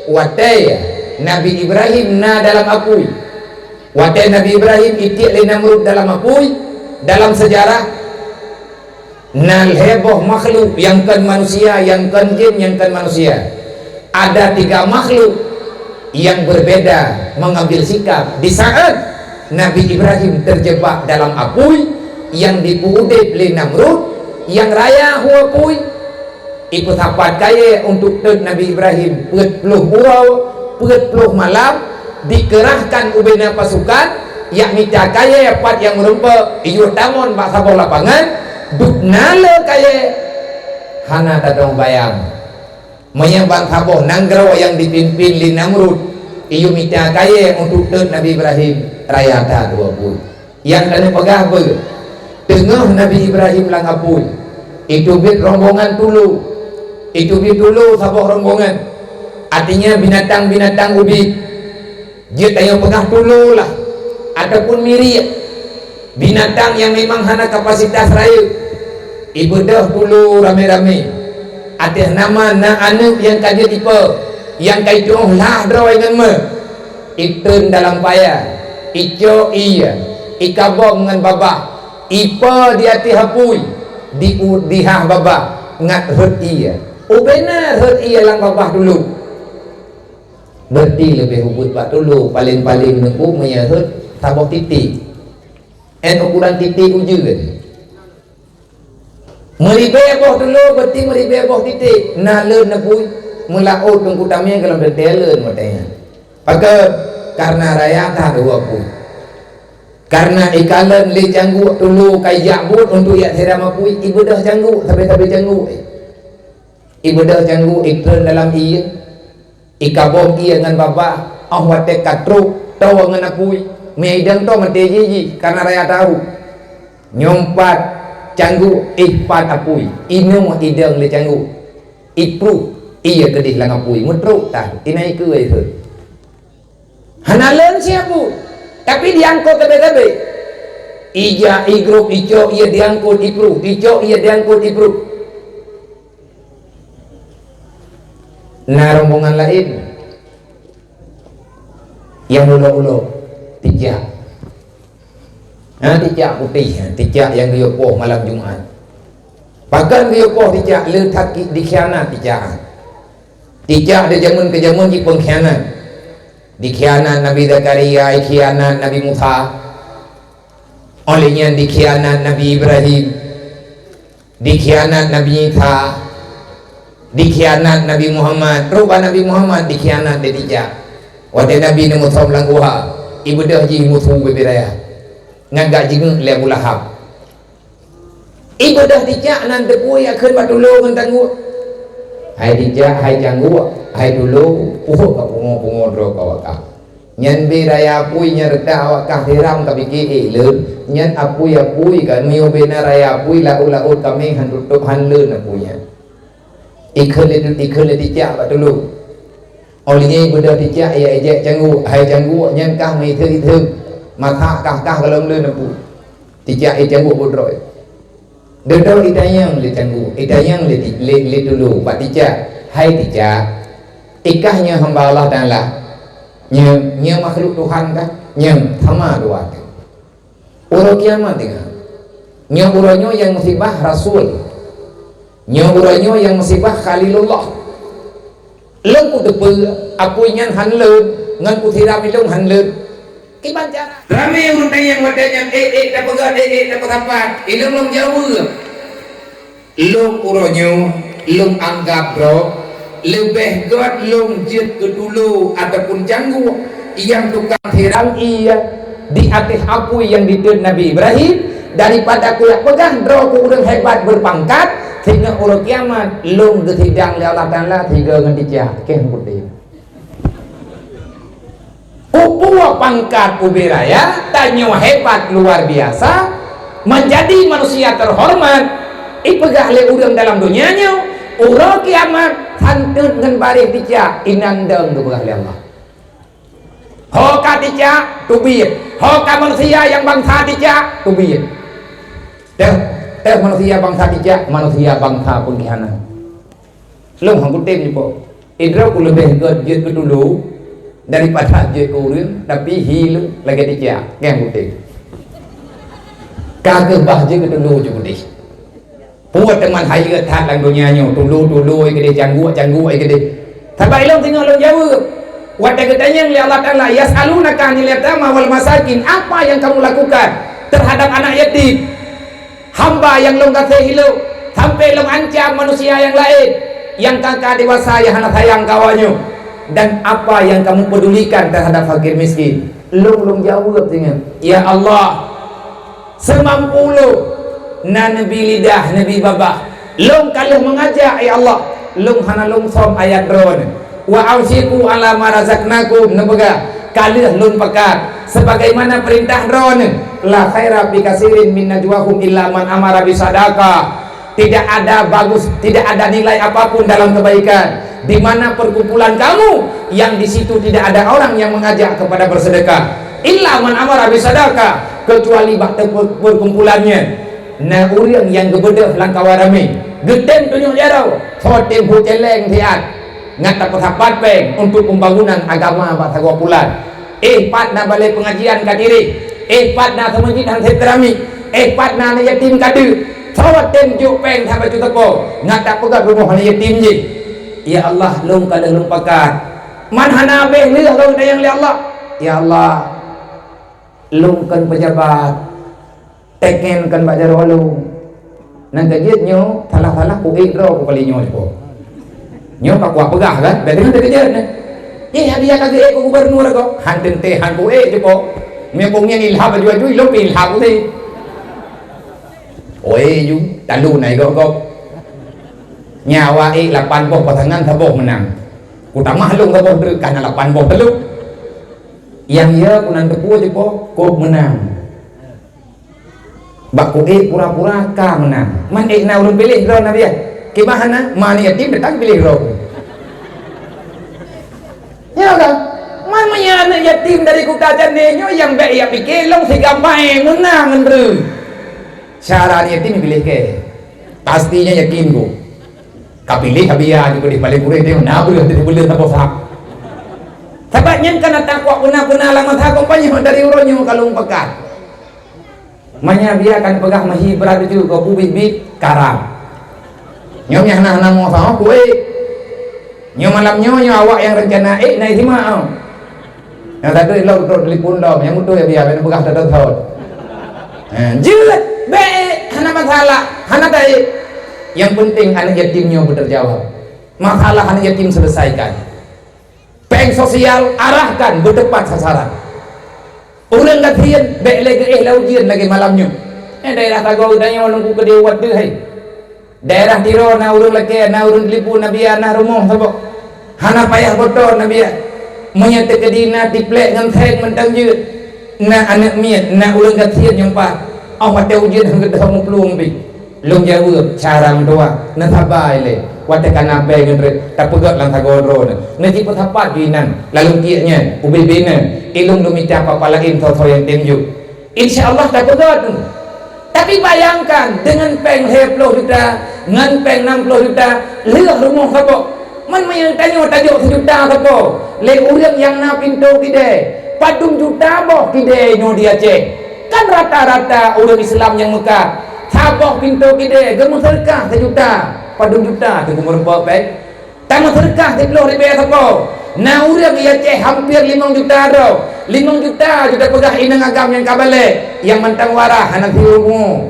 watée Nabi Ibrahim na dalam apui. Watée Nabi Ibrahim itiek lé Namrud dalam apui, dalam sejarah, na lhée boh makhluk nyang kon manusia, nyang kon jin, nyang kon manusia. Ada tiga makhluk yang berbeda mengambil sikap di saat Nabi Ibrahim terjebak dalam apui yang dipeudeb lé Namrud, yang raya hu apui. Ipeusapat kayée untuk teuet Nabi Ibrahim peuet ploh uroe, peuet ploh malam, dikerahkan ubena pasukan, jak mita kayée pat nyang meurumpok, iyue tamon bak saboh lapangan, dubna le kayée, hana tadong bayang. Meunyoe ban saboh nanggroe nyang dipimpin lé Namrud, iyue mita kayée untuk teuet Nabi Ibrahim, raya that hu apui. Nyang ka neupeugah beu, teungoh Nabi Ibrahim lam apui, iteubiet rombongan tulo. Iteubiet tulo saboh rombongan, artinya binatang-binatang ubit. Jeuet tanyoe peugah tulo lah, ataupun miriek. Binatang nyang memang hana kapasitas rayeuk. Ibeudôh tulo ramé-ramé. Ateueh nama na aneuk nyang ka jeuet ipe, nyang ka itu'oh lah droe ngon meuh. Itreun dalam paya, icok ie, ikabong ngon babah, ipe di ateueh apui, di u-, dihah babah, ngat rhot ie. Ubena rhot ie lam babah dulu. Berarti leubeh ubit bak tulo, paleng-paleng neuku meunyo rhot saboh titik. En ukuran titik ujeuen. Meuribée boh tulo, berarti meuribée boh titik. Na leuen apui, meulaôt Teungku Tamé golom teuntée leuen watée nyan. Pakon? Karena raya that u apui. Karena ikalon lé cangguek tulo ka ijak buet untuk ijak siram apui, ibeudôh cangguek, sabe-sabe cangguek. Ibeudôh cangguek, itreun dalam ie. Ikabong ie ngon babah, óh watée ka trok, toe ngon apui. Meunyo idong toe maté jih-jih, karena raya tahu. Nyoe pat cangguek, éh pat apui. Inoe idong lé cangguek. Ipruh ie keudeh lam apui, meutrok tan, inan ikeue ie. Hana leuen siapui, tapi diangkot sabe-sabe. Ija igrop, icok ie diangkot ipruh, icok ie diangkot ipruh. Na rombongan laén nyang ulo-ulo ticak. Ha, ticak putéh, ticak nyang geuyue poh malam Jumat. Pakon geuyue poh ticak, le that ki-, dikhianat ticak. Ticak dari jameun ke jameun jipeungkhianat. Dikhianat Nabi Zakaria, dikhianat Nabi Musa. Óh lheueh nyan dikhianat Nabi Ibrahim. Dikhianat Nabi Isa, dikhianat Nabi Muhammad, rubah Nabi Muhammad dikhianat lé ticak. Watée Nabi neumeusom lam guha, ibeudôh jih musu bubé raya. Ngon gak jingeuk lé Abu Lahab. Ibeudôh ticak nan teupeu yakheun bak tulo ngon cangguek. Hai ticak, hai cangguek, hai tulo, puhôk ka pungo-pungo droe ka wakah. Nyan bubé raya apui nyang reutak awak kah siram ka pike ék leuen, nyan apui-apui ka meunyoe bubé na raya apui laôt-laôt ka mé han tutôp han leuen apui nyan. Ikheun lé, ikheun lé ticak bak tulo. Óh lheueh nyan ibeudôh ticak, ya ijak cangguek, hai cangguek nyan kah meuitheuk-itheuk, masak kah-kah golom leuen apui. Ticak i cangguek budroe. Dudoe itanyong lé cangguek, itanyong lé, lé, lé tulo bak ticak, "Hai ticak, ikah nyoe hamba Allah Taala? Nyoe, nyoe makhluk Tuhan kah? Nyoe sama dua teuh. Uroe kiamat teungoh. Nyoe uroe nyoe nyang musibah Rasul. Nyoe uroe nyoe nyang musibah Khalilullah." Lôn kuteupeue apui nyan han leuen, ngon kusiram ilôn han leuen. Kiban cara? Ramé ureuëng tanyong watée nyan, ék-ék tapeugah, ék-ék tapeusapat, ilôn lôn jaweueb. Lôn uroe nyoe, lôn anggab droe leubeh gét lôn jeuet keu tulo ataupun cangguek nyang tukang siram ie di ateueh apui nyang diteuet Nabi Ibrahim, daripada kuyak peugah droe keu ureuëng hebat beupangkat, sehingga uroe kiamat lôn geusidang lé Allah Taala sigoe ngon ticak, keuh putéh. Kupuwoe pangkat ubé raya, tanyoe hebat luar biasa, menjadi manusia terhormat, ipeugah lé ureuëng dalam donya nyoe, uroe kiamat, santeuet ngon bareh ticak, inan dong geupeugah lé Allah. Ho ka ticak, teubiet. Ho ka manusia nyang bansa ticak, teubiet. Teuh, teuh manusia bansa ticak, manusia bansa peungkhianat. Lôn hana kutem nyoe po. Idroe ku leubeh gét jeuet keu tulo daripada jeuet keu ureuëng, tapi hi lôn lagée ticak, ngon kutem. Ka keuh bah jeuet keu tulo jeuet keu deh. Peue teuma hayeue that lam donya nyoe, tulo-tulo ai keudeh, cangguek-cangguek ai keudeh. Sabab ilôn singoh lôn jaweueb. Watée geutanyong lé Allah Taala, "Yas'alunaka 'anil yatama wal masakin," apa yang kamu lakukan terhadap anak yatim? Hamba nyang lôn gaséh ilôn, sampai lôn ancam manusia nyang laén nyang ka-ka dewasa nyang hana sayang keu awaknyoe, dan apa yang kamu pedulikan terhadap fakir miskin? Lôn, lôn jaweueb singoh, "Ya Allah, seumampu lôn, na neubi lidah, neubi babah, lôn ka lheueh meungajak, ya Allah, lôn hana lôn som ayat Droeneueh." "Wa anfiqu 'ala ma razaqnakum," neupeugah, "Ka lheueh lôn pakat sebagaimana peurintah Droeneueh, la khaira fi katsirin min najwahum illa man amara bisadaqah." Tidak ada bagus, tidak ada nilai apapun dalam kebaikan di mana perkumpulan kamu yang di situ tidak ada orang yang mengajak kepada bersedekah. "Illa man amara bisadaqah," kecuali bak te-, perkumpulan nyan Na ureuëng nyang geubeudôh lam kawan ramé, geutem tunyok jaroe, soe tem hu céléng siat, ngat tapeusapat péng untuk pembangunan agama bak sagoe pulan. Eh, pat na balée peungajian ka tireh, eh, pat na seumeujid han sép teuramik, eh, pat na aneuk yatim ka deuek, soe tem jok péng sabe cue sapo, ngat tapeugét rumoh aneuk yatim jih. Ya Allah, lôn ka lheueh lôn pakat. Man hana habéh lheueh lôn tanyong lé Allah. Ya Allah, lôn kon peujabat, teken kon bak jaroe lôn. Nang ka jeuet nyoe, salah-salah ku ék droe ku kali nyoe cit po. Nyoe ka kuah peugah kan, bèk deungon teukeujot nyoe. Eh, hadiah ka geuék keu gubernur ko. Han teuntèe han ku ék cit po. Meuko ngieng ilham aju-aju, ilôn pih ilham ku sih. Oi, ju, talu na igop-gop. Nyawa ék lapan boh pasangan, saboh meunang. Kutamah lôn saboh treuk, ka na lapan boh teulok. Nyang ya ku nan teupeue cit po, kop meunang. Bak ku ék pura-pura ka meunang. Man ék na ureuëng piléh droe na biah. Kiban hana, ma aneuk yatim datang piléh droe. Ya kan? Man meunyoe aneuk yatim dari kuta Cande nyoe nyang bèk ya pike lôn sigampang meunang ngon droe. Cara aneuk yatim piléh ke. Pasti nyan yakin ku. Ka piléh Abiya jih, paléng kureueng teuh na beureue teuh beuleuen saboh sab. Sabab nyan ka na takwa peuna-peuna lam masa kampanye dari uroe nyoe ka lôn pakat. Manya Abiya kan peugah mahi brat ju keu bit-bit karam. Nyoe nyang hana-hana mo sahoe kueh. Nyoe malam nyoe, nyoe awak nyang rencana ék na istimewa. Nyang sabe lom trok telepon lom, nyang mutu ya biar, bèk peugah that-that thon. Ha, jeuet, bèk, hana masalah, hana taék. Yang penting aneuk yatim nyoe beuteujawab. Masalah aneuk yatim selesaikan. Péng sosial arahkan beutepat sasaran. Ureuëng gasien bèk lé geuéh lam ujeuen lagèe malam nyoe. Eh, daerah Sagoe geutanyoe nunggu keudeh watèe hai. Daerah Tiro na ureuëng lakèe, na ureuëng Teulibue, na biya, na rumoh saboh. Hana payah beuto na biya. Meunyoe teukeudi na tiplek ngon seng mantong jeuet, na aneuk miet, na ureuëng gasien nyang paih, óh watèe ujeuen han geudoh muplueng pih. Lôn jaweueb cara meutuah, neusaba ilée. Watèe ka na bèe ngon rot, tapeugöt lam sagoe droeneuh. Neujipeusapat ju inan, laleueng tiek nyan, ubé-bé nyan, ilôn lôn mita papa laén soe-soe nyang tem jok. Insya Allah tapeugöt. Tapi bayangkan, deungon péng lhèe ploh juta, ngon péng nam ploh juta, lheueh rumoh saboh. Man meunyoe tanyoe tajok sijuta sapo, lé ureuëng nyang na pintoe keudè, padum juta boh keudè nyoe di Aceh. Kan rata-rata ureuëng Islam nyang meukat, saboh pintoe keudè geumeuseudeukah sijuta, padum juta teuh geumeureumpok péng. Tameuseudeukah siplôh ribèe sapo. Na ureuëng di Aceh hampir limong juta droe. Limong juta ju tapeugah inong agam nyang ka balek, nyang mantong waras hana siuroe pungo.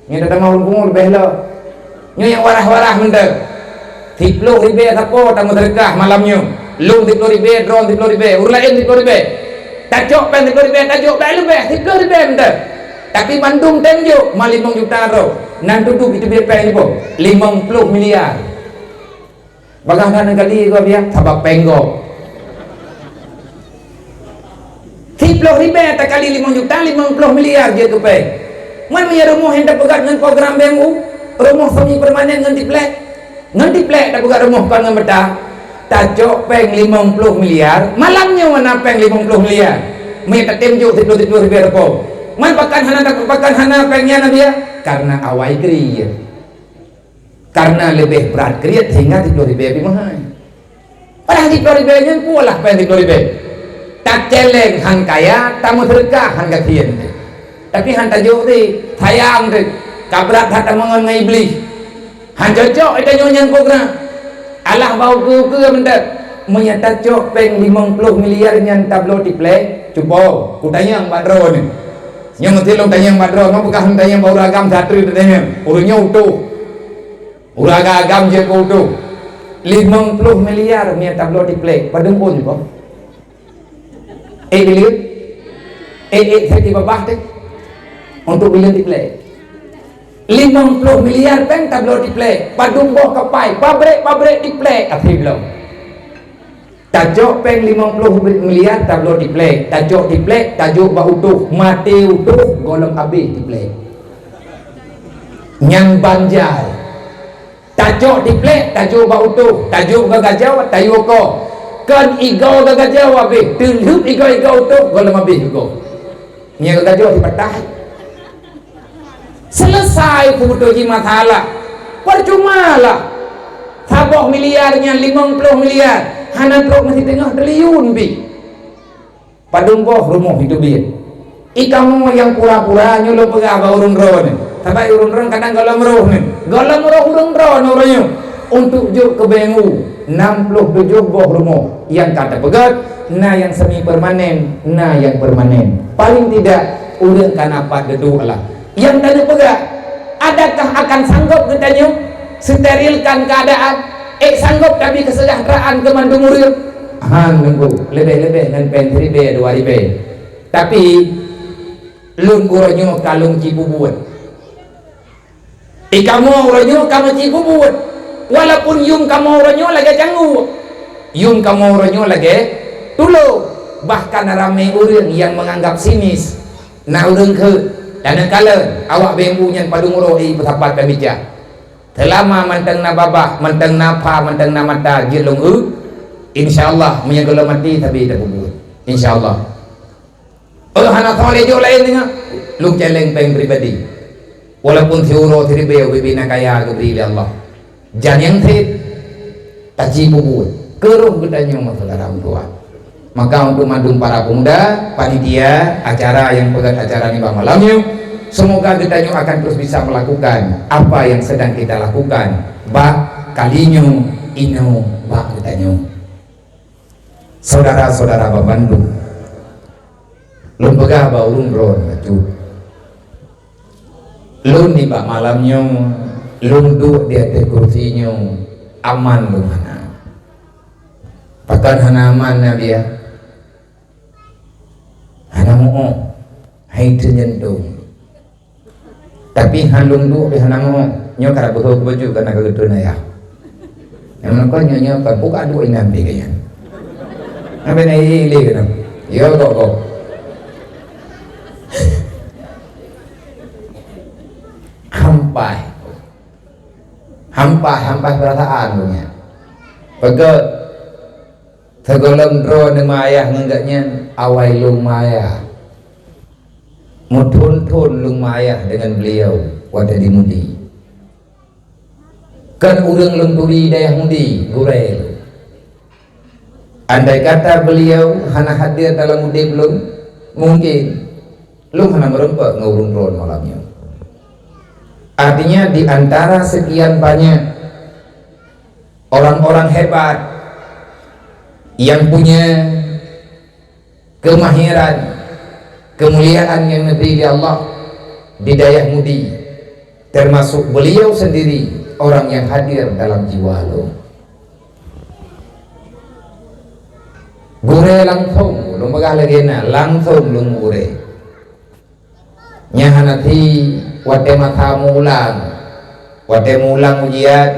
Nyoe tatamah ureuëng pungo leubeh lom. Nyoe nyang waras-waras mantong. Siplôh ribèe sapo tameuseudeukah malam nyoe. Lôn siplôh ribèe, droeneuh siplôh ribèe, ureuëng laén siplôh ribèe. Tacok péng siplôh ribèe, tajok bak leubeh siplôh ribèe mantong. Tapi bandum tem jok ma limong juta droe. Nan tudoh itu bie péng iboh limong ploh miliar. Bagaih that neugali gob ya, sabab péng gob. Siplôh ribèe takali limong juta, limong ploh miliar jeuet keu péng. Man meunyoe rumoh nyang tapeugöt ngon program B M U, rumoh semi permanen ngon tiplek. Ngon tiplek tapeugöt rumoh kon ngon bata. Tacok péng limong ploh miliar, malam nyoe na péng limong ploh miliar. Meunyoe tatem jok siplôh, siplôh ribèe rupiah. Man pakon hana, pakon hana péng nyan na biya? Karena awai kriet. Karena leubeh brat kriet sehingga siplôh ribèe pih meuhai. Padahai siplôh ribèe nyan peue lah péng siplôh ribèe. Tacèleng han kaya, tameuseudeukah han gasien. Tapi han tajok teuh, sayang teuh, ka brat that tameungon ngon Iblih. Han cocok geutanyoe nyan program. Alah bak ukeue-ukeue mantong. Meunyoe tacok péng limong ploh miliar nyan tabloe tiplek, cuba kutanyong bak droeneuh. Nyoe meusti lôn tanyong bak droeneuh, nyoe beukah lôn tanyong bak ureueng agam, satri tatanyong. Ureueng nyoe utoh. Ureueng agam-agam jeuet keu utoh. Limong ploh miliar meunyoe tabloe tiplek, padum phon nyoe, Bang? Eh, bilieu? Eh, eh, saya tiba bah teh. Untuk bilieu tiplek. Limong ploh miliar péng tabloe tiplek. Padum boh kapai, pabrik-pabrik tiplek, akhé bloe. Tacok péng limong ploh miliar tabloe tiplek, tacok tiplek, tajok bak utoh, maté utoh, gohlom abéh tiplek. Nyan banjai. Tacok tiplek, tajok bak utoh, tajok bak gajoe, tayue ko. Kon igoe bak gajoe abéh, teulheueh igoe-igoe utoh, gohlom abéh igoe. Nyan bak gajoe sipatah. Selesai kubeutôi jih masalah. Percumalah. Saboh miliar nyan limong ploh miliar, hana trok meusideungoh triliun pih. Padum boh rumoh iteubiet. I kamoe nyang pura-pura nyoe lôn peugah bak ureuëng droeneuh. Sabab ureuëng droeneuh kadang gohlom roh nyoe. Gohlom roh ureuëng droeneuh uroe nyoe. Untuk jok keu bank u, nam ploh tujoh boh rumoh nyang ka teupeugöt, na nyang semi permanen, na nyang permanen. Paling tidak, ureuëng ka na pat duduek lah. Nyang tanyoe peugah, adakah akan sanggob geutanyoe sterilkan keuadaan? Ék sanggob tabi keuseujahteuraan keu mandum ureuëng? Han, Teungku, leubeh-leubeh ngon péng siribèe dua ribèe. Tapi, lôn uroe nyoe ka lôn ci peubuet. I kamoe uroe nyoe ka meuci peubuet. Walaupun yum kamoe uroe nyoe lagèe cangguek, yum kamoe uroe nyoe lagèe tulông, bahkan ramé ureuëng nyang meunganggab sinis. Na ureuëng kheun, taneuk kalon, awak bank u nyan padum uroe i peusapat peumicahan. Seulama mantong na babah, mantong na pha, mantong na mata jeuet lôn eu, insya Allah, meunyoe gohlom maté sabe tapeubuet. Insya Allah. Oh, hana soe lé jok laén deungon lôn celeng péng pribadi. Walaupun siuroe siribèe ubé-bé na kaya geubri lé Allah. Jan nyang seb taci peubuet keu roh geutanyoe meusyedara meutuwah. Maka untuk mandum para pemuda, panitia acara nyang peugöt acara nibak malam nyoe, semoga geutanyoe akan terus bisa melakukan apa yang sedang kita lakukan bak kali nyoe inoe bak geutanyoe. Saudara-saudara bandum, lôn peugah bak ureuëng droeneuh bacut. Lôn nibak malam nyoe, lôn duek di ateueh kursi nyoe, aman lôn hana. Pakon hana aman, Nabi, ya? Hana muoh, hai teunyeundong. Tapi han lôn duek pih hana muoh. Nyoe ka beuhe baju kana ka geutreun ayah. Nyang meunan kon nyoe, nyoe kon buka duek inan pih kayang. Nabe na ile keunoe. Yo kok kok. Hampai. Hampai, hampai perasaan dunia. Peugah Sigohlom droe neuma ayah ngon gobnyan, awai lôn meuayah. Meuthon-thon lôn meuayah deungon beuliau watée di Mudi. Kon ureuëng lôn turi dayah Mudi, gurée lôn. Andai kata beuliau hana hadir dalam udeb lôn, mungken lôn hana meurumpok ngon ureuëng droe malam nyoe. Artinya, di antara sekian banyak orang-orang hebat yang punya kemahiran, kemuliaan yang diberi oleh Allah di dayah Mudi, termasuk beliau sendiri orang yang hadir dalam jiwa lôn. Gurée langsung, lôn peugah lagée na, langsung lôn gurée. Nyan hana thi watée masa meuulang. Watée meuulang ujian,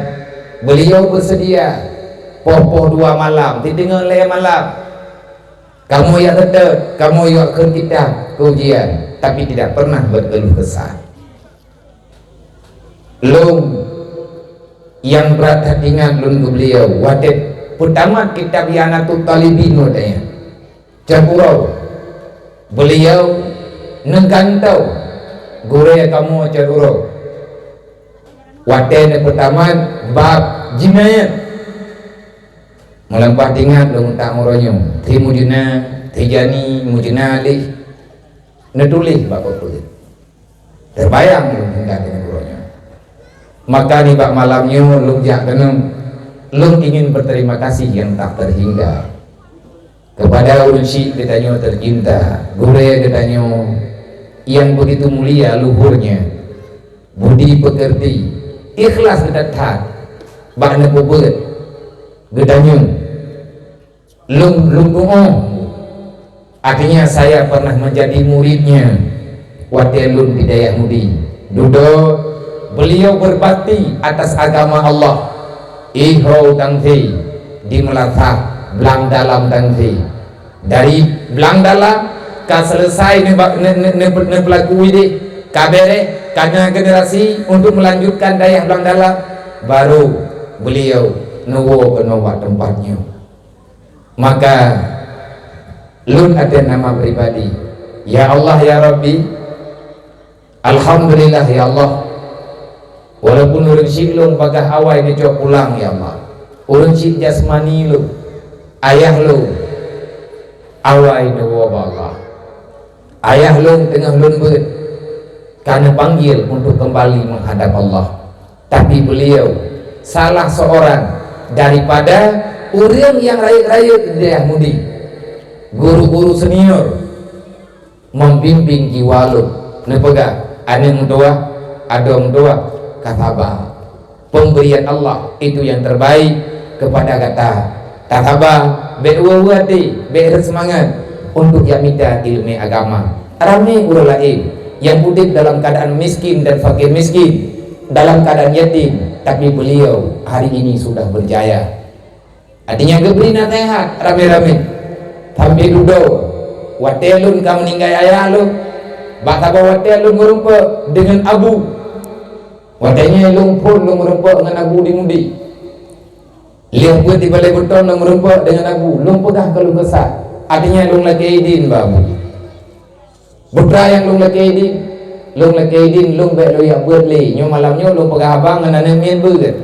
beuliau beuseudia poh-poh dua malam, sideungoe lhée malam. Kamoe jak seutôt, kamoe jak kheun kitab keu ujian, tapi tidak pernah berkeluh kesah. Lôn nyang brat that ingat lôn keu beuliau watée peutamat kitab I'anatut Talibin watée nyan. Cot uroe, beuliau neugantoe gurée kamoe cot uroe. Watée neupeutamat bab jinayat, meulimpah teuingat lôn utak uroe nyoe, si Mujna, si Jani, Mujna Alih, neutuléh bak papeue. Teubayang lôn hingga keunoe uroe nyoe. Maka nibak malam nyoe lôn jak keunoe, lôn ingin berterima kasih yang tak terhingga kepada ureuëng syik geutanyoe tercinta, gurée geutanyoe yang begitu mulia luhurnya, budi pekerti, ikhlas geutanyoe that bak neupeubuet geutanyoe. Lôn, lôn tuoh. Artinya, saya pernah menjadi muridnya watée lôn di dayah Mudi. Dudoe beliau berbakti atas agama Allah. Iho tangsi di Meulasah, Blang Dalam tangsi. Dari Blang Dalam ka selesai neuba-, ne-, ne-, ne-, neupeulaku idéh, ka béréh, ka na generasi untuk melanjutkan dayah Blang Dalam, baru beliau neuwoe keunoe bak teumpat nyoe. Maka, lôn ateueh nama pribadi, ya Allah, ya Rabbi, Alhamdulillah ya Allah. Walaupun ureuëng syiek lôn bagaih awai neucok pulang ya Allah. Ureuëng syiek jasmani lôn, ayah lôn, awai neuwoe bak Allah. Ayah lôn teungoh lôn beuet ka neupanggil untuk kembali menghadap Allah. Tapi beliau salah seorang daripada ureuëng nyang rayeuk-rayeuk di dayah Mudi. Guru-guru senior membimbing jiwa lôn, neupeugah, "Aneuëk meutuwah, adoe meutuwah, ka saba. Pemberian Allah itu yang terbaik kepada gata. Tasaba, bék weue-weue até, bék rhot seumangat untuk jak mita iéleumé agama." Ramé ureuëng laén nyang udeb dalam keuadaan miskin dan fakir miskin, dalam keuadaan yatim, tapi beliau hari ini sudah berjaya. Artinya geubri naseuhat ramé-ramé. Sampai dudoe, watée lôn ka meuninggai ayah lôn, bak saboh watée lôn meurumpok deungon abu. Watée nyan lôn phon lôn meurumpok ngon abu di Mudi. Lheueh beuet di Balai Beutong lôn meurumpok deungon abu, lôn peugah keu lôn keusa. Artinya lôn lakée idin bak abu. Putra nyang lôn lakée idin, lôn lakée idin lôn bék lôn jak beuet lé. Nyoe malam nyoe lôn peugah haba ngon aneuëk miet beuet.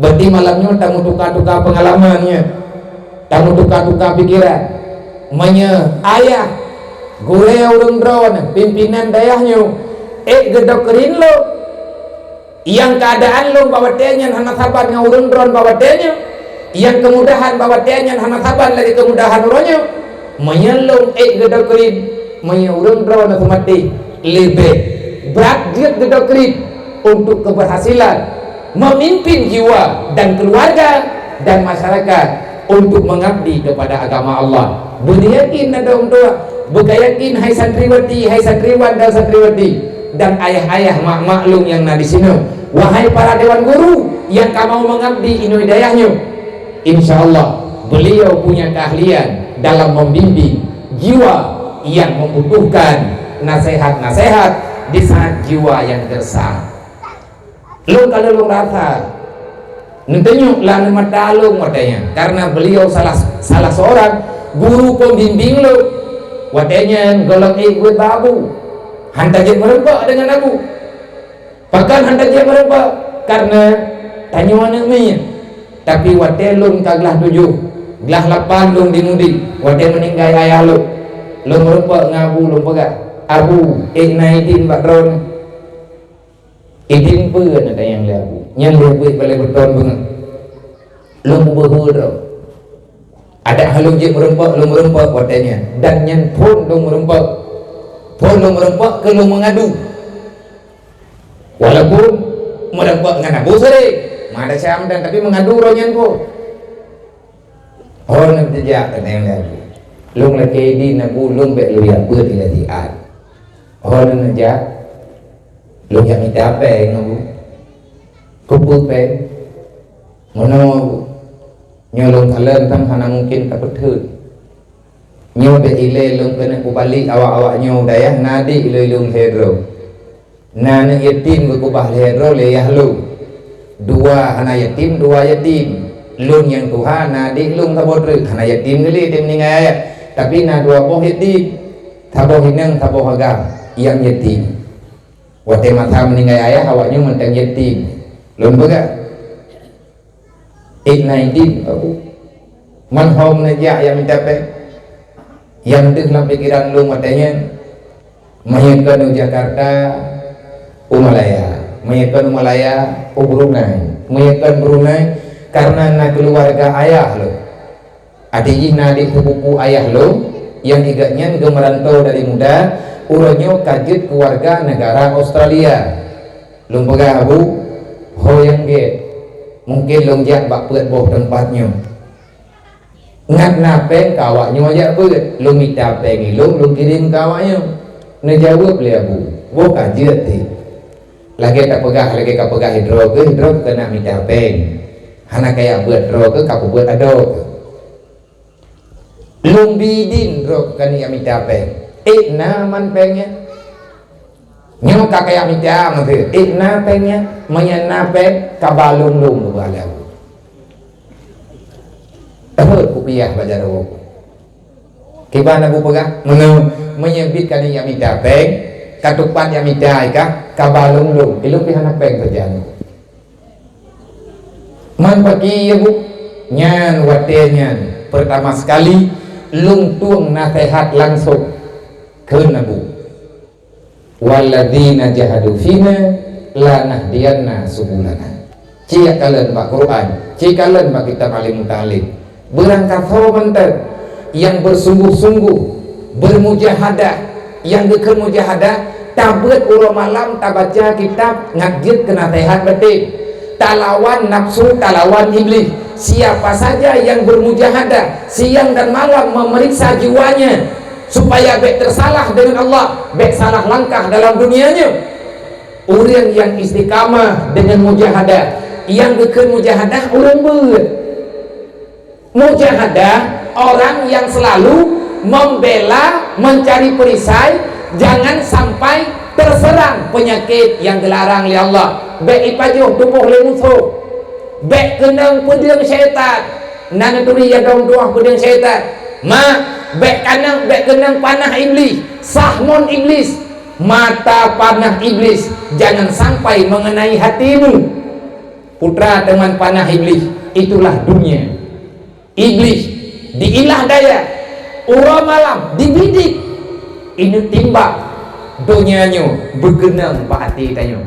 Berarti malam nyoe tameutuka-tuka peungalaman nyoe. Tameutuka-tuka pikiran. Meunyoe ayah, gurée ureuëng droeneuh, pimpinan dayah nyoe, ék geudokrin lôn, nyang keuadaan lôn bak watée nyan hana saban ngon ureuëng droen bak watée nyoe, nyang keumudahan bak watée nyan hana saban lagée keumudahan uroe nyoe. Meunyoe lôn ék geudokrin, meunyoe ureuëng droeneuh seumaté, leubeh brat jeuet geudokrin untuk keberhasilan memimpin jiwa dan keluarga dan masyarakat untuk mengabdi kepada agama Allah. Beuyakin na dong dua, beukayakin hai santriwati, hai santriwan dan santriwati, dan ayah-ayah mak-mak lôn nyang na di sinoe. Wahai para dewan guru nyang ka mau mengabdi inoe dayah nyoe, insya Allah beliau punya keahlian dalam membimbing jiwa yang membutuhkan nasihat-nasihat di saat jiwa yang gersang. Lôn ka lôn rasa neuteunyok lam mata lôn watée nyan, karena beliau salah salah seorang guru pembimbing lôn. Watée nyan gohlom ék beuet bak abu, hana jeuet meurumpok deungon abu. Pakon hana jeuet meurumpok? Karena tanyoe aneuëk miet. Tapi watée lôn ka glah tujoh, glah lapan lôn di Mudi, watée meuninggai ayah lôn, lôn meurumpok ngon abu lôn peugah, "Abu, ék na idin bak droeneuh." "Idin peue?" na tanyong lé abu. "Nyan lôn beuet Balai Beutong beungoh. Lôn peubeuhe droe. Adak han lôn jeuet meurumpok, lôn meurumpok watée nyan. Dan nyan phon lôn meurumpok. Phon lôn meurumpok keu lôn meungadu. Walaupun meurumpok ngon abu sering, ma desya meudan, tapi meungadu droe nyan phon." Ho neuh teujak keuneuk lé abu. Lôn lakée idin abu, lôn bék lôn jak beuet ilée siat. Ho neuh neujak, lôn jak mita péng abu. Keupeue péng? Meunoe abu. Nyoe lôn kalon tan hana mungken tapeutheun. Nyoe bék ilée lôn keuneuk peubalek awak-awak nyoe u dayah na di ilée lôn lhée droe. Na aneuëk yatim geukubah lhée droe lé yah lôn. Dua hana yatim, dua yatim. Lôn nyang tuha na adék lôn saboh treuk, hana yatim geulée, yatim ninggai ayah. Tapi na dua boh yatim. Saboh inong, saboh agam nyang yatim. Watée masa meuninggai ayah, awak nyoe mantong yatim. Lôn peugah, ék na idin, Abu. Man ho neujak nyang mita péng? Nyang deuh lam pikeran lôn watée nyan, meunyoe kon u Jakarta, u Malaya. Meunyoe kon u Malaya, u Brunei. Meunyoe kon Brunei, karena na keuluwarga ayah lôn. Até jih na adék sepupu ayah lôn, nyang gobnyan geumeurantô dari muda, uroe nyoe ka jeuet keu warga negara Australia. Lôn peugah, "Abu, ho nyang gét, mungken lôn jak bak peuet boh teumpat nyoe. Ngat na péng keu awak nyoe jak beuet, lôn mita péng ilôn, lôn kirém keu awak nyoe." Neujaweueb lé abu, "Boh ka jeuet teuh. Lagée tapeugah, lagée kapeugah sidroe keuh, sidroe keuh keuneuk mita péng. Hana kajak beuet droe keuh, kapeubuet adoe keuh." Lôn bi idin droe keuneuk mita péng. Ék na man péng nyan? Nyoe ka kajak mita maksud. Ék na péng nyan? Meunyoe na péng, kaba lôn lôn keubeue lé abu. Teuhot kupiah bak jaroe. Kiban abu peugah, meunyoe, meunyoe bit keuneuk mita péng, Ka tupat nyang mita i kah, ka ba lôn-lôn, ilôn pih hana péng sajan. Man paki ya bu, nyan watée nyan peurtama sekali lôn tueng naseuhat langsong keu Nabi. Walladzina jahadu fina lanahdiyannahum subulana. Cit kalon bak Quran, cit kalon bak kitab alim muta'alim. Beurangkasoe mantong nyang beusungguh-sungguh, beurmujahadah, nyang geukheun mujahadah, tabeuet uroe malam tabaca kitab ngat jeuet keu naseuhat batin. Talawan nafsu, talawan iblih. Siapa saja yang bermujahadah siang dan malam memeriksa jiwanya, supaya bék tersalah dengan Allah, bék salah langkah dalam dunia nyoe. Ureuëng nyang istiqamah dengan mujahadah, nyang geukheun mujahadah ureuëng beuet. Mujahadah orang yang selalu membela, mencari perisai, jangan sampai terserang penyakit yang dilarang oleh Allah. Bék ipajoh tuboh lé musoh. Bék keunong peudeueng syaitan. Na neuturi ya dong tuah peudeueng syaitan. Ma, bék kanang, bék keunong panah iblis, sahmon iblis, mata panah iblis, jangan sampai mengenai hatimu. Putra teman panah iblis, itulah dunia. Iblis diilah daya, uroe malam dibidik, inut timbak donya nyoe beukeunong bak até tanyoe.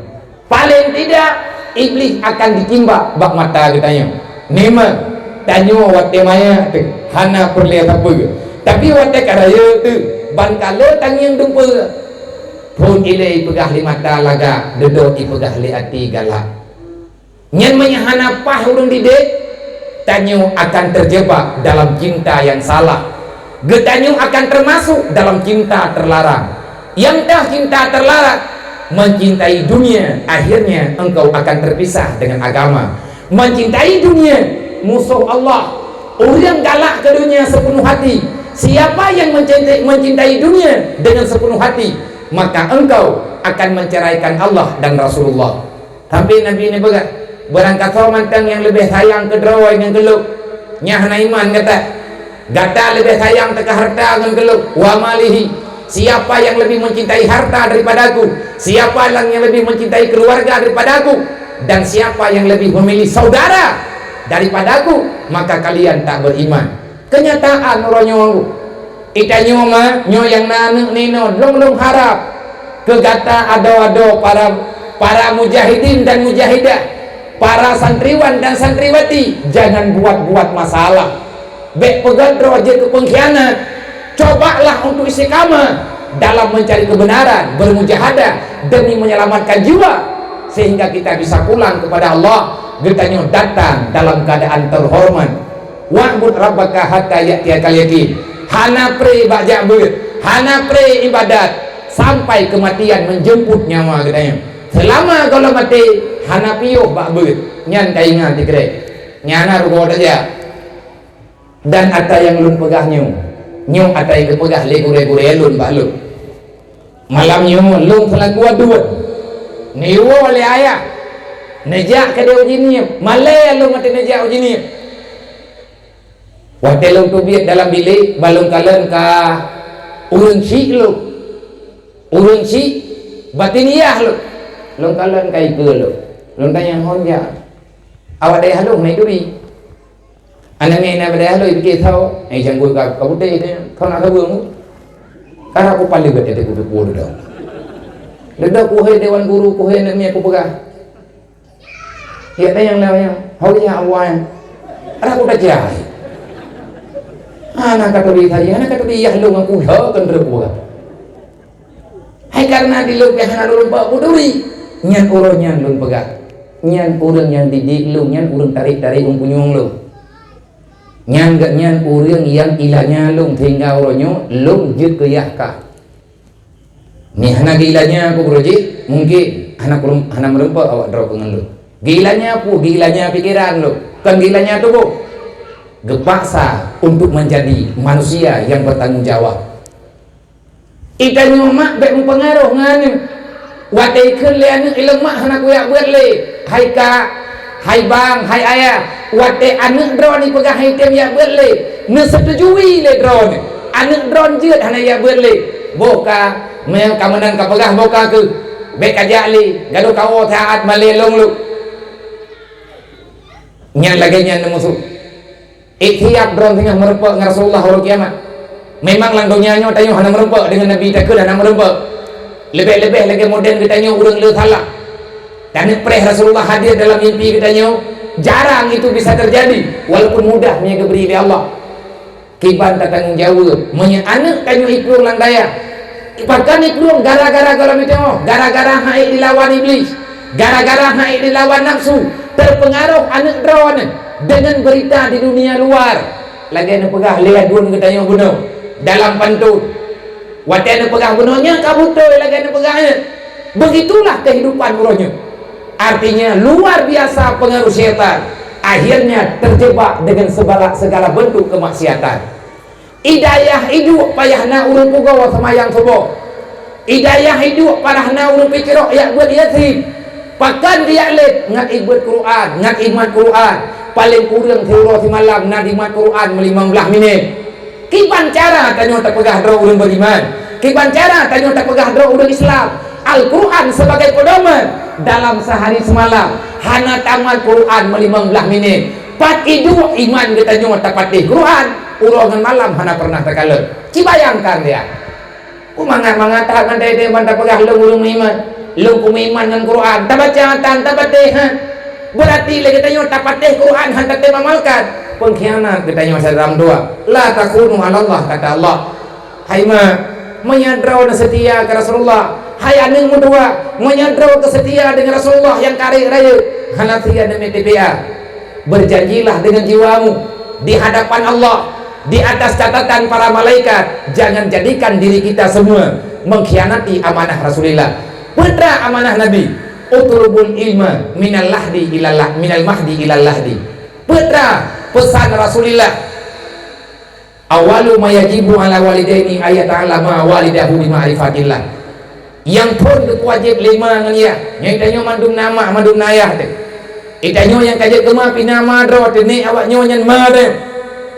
Paléng tidak, iblih akan ditimbak bak mata geutanyoe. Memang, tanyoe watée manyang teuh hana peureulée sapeue, tapi watée ka rayeuk teuh ban ka le tangieng dumpeue. Phon ilée ipeugah lé mata lagak, dudoe ipeugah lé até galak. Nyan meunyoe hana paih ureuëng didik, tanyoe akan terjebak dalam cinta yang salah. Geutanyoe akan termasuk dalam cinta terlarang. Nyang teuh cinta terlarang, mencintai dunia, akhirnya engkau akan terpisah dengan agama. Mencintai dunia, musuh Allah. Ureuëng galak keu dunia sepenuh hati. Siapa yang mencintai, mencintai dunia dengan sepenuh hati, maka engkau akan menceraikan Allah dan Rasulullah. Sampai Nabi neupeugah, "Beurangkasoe mantong nyang leubeh sayang keu droe ngon keu lôn, nyan hana iman gata. Gata leubeh sayang teuka hareuta ngon keu lôn, wa malihi. Siapa yang lebih mencintai harta daripada aku, siapa yang lebih mencintai keluarga daripada aku, dan siapa yang lebih memilih saudara daripada aku, maka kalian tak beriman." Keunyataan uroe nyoe, geutanyoe ma, nyoe nyang na aneuëk ninoe, lôn-lôn harab keu gata adoe-adoe para, para mujahidin dan mujahidah, para santriwan dan santriwati, jangan buat-buat masalah. Bék peugét droe jeuet keu peungkhianat. Cobalah untuk istiqamah dalam mencari kebenaran, bermujahadah demi menyelamatkan jiwa, sehingga kita bisa pulang kepada Allah, geutanyoe datang dalam keadaan terhormat. "Wa'bud rabbaka hatta ya'tiyakal yaqin." Hana pré bak jak beuet, hana pré ibadat, sampai kematian menjemput nyawa geutanyoe. Selama gohlom maté, hana piôh bak beuet, nyan ka ingat dikrék. Nyan na rugoe tajak. Dan ata nyang lôn peugah nyoe, nyoe ata nyang geupeugah lé gurée-gurée lôn bak lôn. Malam nyoe lôn seulaku aduen, neuwoe lé ayah, neujak keudeh uji ngieng, malée lôn watée neujak uji ngieng. Watée lôn teubiet dalam bilék, ban lôn kalon ka ureuëng syiek lôn, ureuëng syiek batiniah lôn. Lôn kalon ka ikeue lôn. Lôn tanyong, "Hon jak?" "Awak dayah lôn, na turi." Aneuk miet na bak dayah lôn, ipike tho, eh, janggui ka, ka putéh, tho na ka beueng. Karap kupaleue gata teuku-teuku dudoe. Dudoe kuhôi dewan guru, kuhôi aneuk miet kupeugah. Ya, nyang na nyang, hôi ya Allah. Ada ku tajai. Hana ka turi saja, hana ka turi yah lôn aku, ha, kan reuk buah. Hai karena di lôn pih hana lôn ba kuturi. Nyan uroe nyan lôn peugah. Nyan ureuëng nyang didik lôn, nyan ureuëng tarék-tarék ôn punyueng lôn. Nyan geuh nyan ureuëng nyang ilanya lôn sehingga uroe nyoe lôn jeuet keu yah kah. Ni hana geuilanya aku beureuji, mungkin hana kureueng, hana meureumpok awak droe keu ngon lôn. Geuilanya peue? Geuilanya pikeran lôn, kon geuilanya tuboh. Geupaksa untuk menjadi manusia yang bertanggung jawab. Geutanyoe mak bék meupeungaroh ngon aneuk. Watée ikheun lé aneuk ilong mak hana kujak beuet lé. Hai kak, hai bang, hai ayah, watée aneuk droeneuh peugah hai tem jak beuet lé, neuseutujui lé droeneuh. Aneuk droeneuh jeuet hana jak beuet lé. Boh ka, meunyoe ka meunan ka peugah boh ka keuh, bék ka jak lé, gadôh kawoe saát malée lôn lôn. Nyan lagée nyan musoh. Ikhtiyab droe singoh meurumpok ngon Rasulullah uroe kiamat. Memang lam donya nyoe tanyoe hana meurumpok deungon Nabi, takheun hana meurumpok. Leubeh-leubeh lagée modern geutanyoe ureuëng le salah. Taneuk preh Rasulullah hadir dalam mimpi geutanyoe, jarang itu bisa terjadi, walaupun mudah meunyoe geubri lé Allah. Kiban tatanggong jaweueb meunyoe aneuëk tanyoe iplueng lam dayah. Pakon iplueng? Gara-gara gohlom teungoh, gara-gara han ék dilawan Iblih, gara-gara han ék dilawan nafsu, teupeungaroh aneuëk droeneuh deungon beurita di dunia luar. Lagée neupeugah lé aduen geutanyoe bunoe dalam pantôn. Watée neupeugah bunoe nyan ka beutôi lagée neupeugah nyan. Begitulah kehidupan uroe nyoe. Artinya luar biasa pengaruh syaitan. Akhirnya terjebak dengan segala, segala bentuk kemaksiatan. Di dayah iduek payah na ureuëng pugoe seumayang suboh. Di dayah iduek payah na ureuëng pikeurok jak beuet Yasin. Pakon jak lét ngat ibuet Quran, ngat imat Quran. Paléng kureueng siuroe simalam na dimat Quran meulimong blaih minét. Kiban cara tanyoe tapeugah droe ureuëng beriman? Kiban cara tanyoe tapeugah droe ureuëng Islam? Al-Quran sebagai pedoman, dalam sehari semalam hana tamat Quran meulimong blaih minét. Pat iduek iman geutanyoe tapatéh Quran, uroe ngon malam hana pernah takalon. Ci bayangkan dia. Ku mangat-mangat that mandai deh ban tapeugah lôn ureuëng meuiman, lôn peumeuiman ngon Quran, tabaca tan tapatéh, ha. Berarti lé geutanyoe tapatéh Quran han tatem amalkan. Pengkhianat geutanyoe syedara meutuah. La takunu 'alallah, kata Allah. Hai mak, meunyoe droe neuseutia keu Rasulullah, hai aneuëk meutuah, meunyoe droe keu seutia deungon Rasulullah nyang karek rayeuk, hana sia neumé T P A. Berjanjilah dengan jiwamu di hadapan Allah, di atas catatan para malaikat, jangan jadikan diri kita semua mengkhianati amanah Rasulullah. Peue teuma amanah Nabi, "Utlubul ilma minal lahdi ilal lah-, minal mahdi ilal lahdi." Peue teuma pesan Rasulullah, "Awwalu ma yajibu 'ala walidaini ayyata'allama walidahu bi ma'rifatillah." Nyang phon geuwajéb lé ma ngon yah. Nyoe tanyoe mandum na mak, mandum na yah teuh. Di tanyoe nyang ka jeuet keu ma pih na ma droe teuh, nek awak nyoe nyan ma teuh.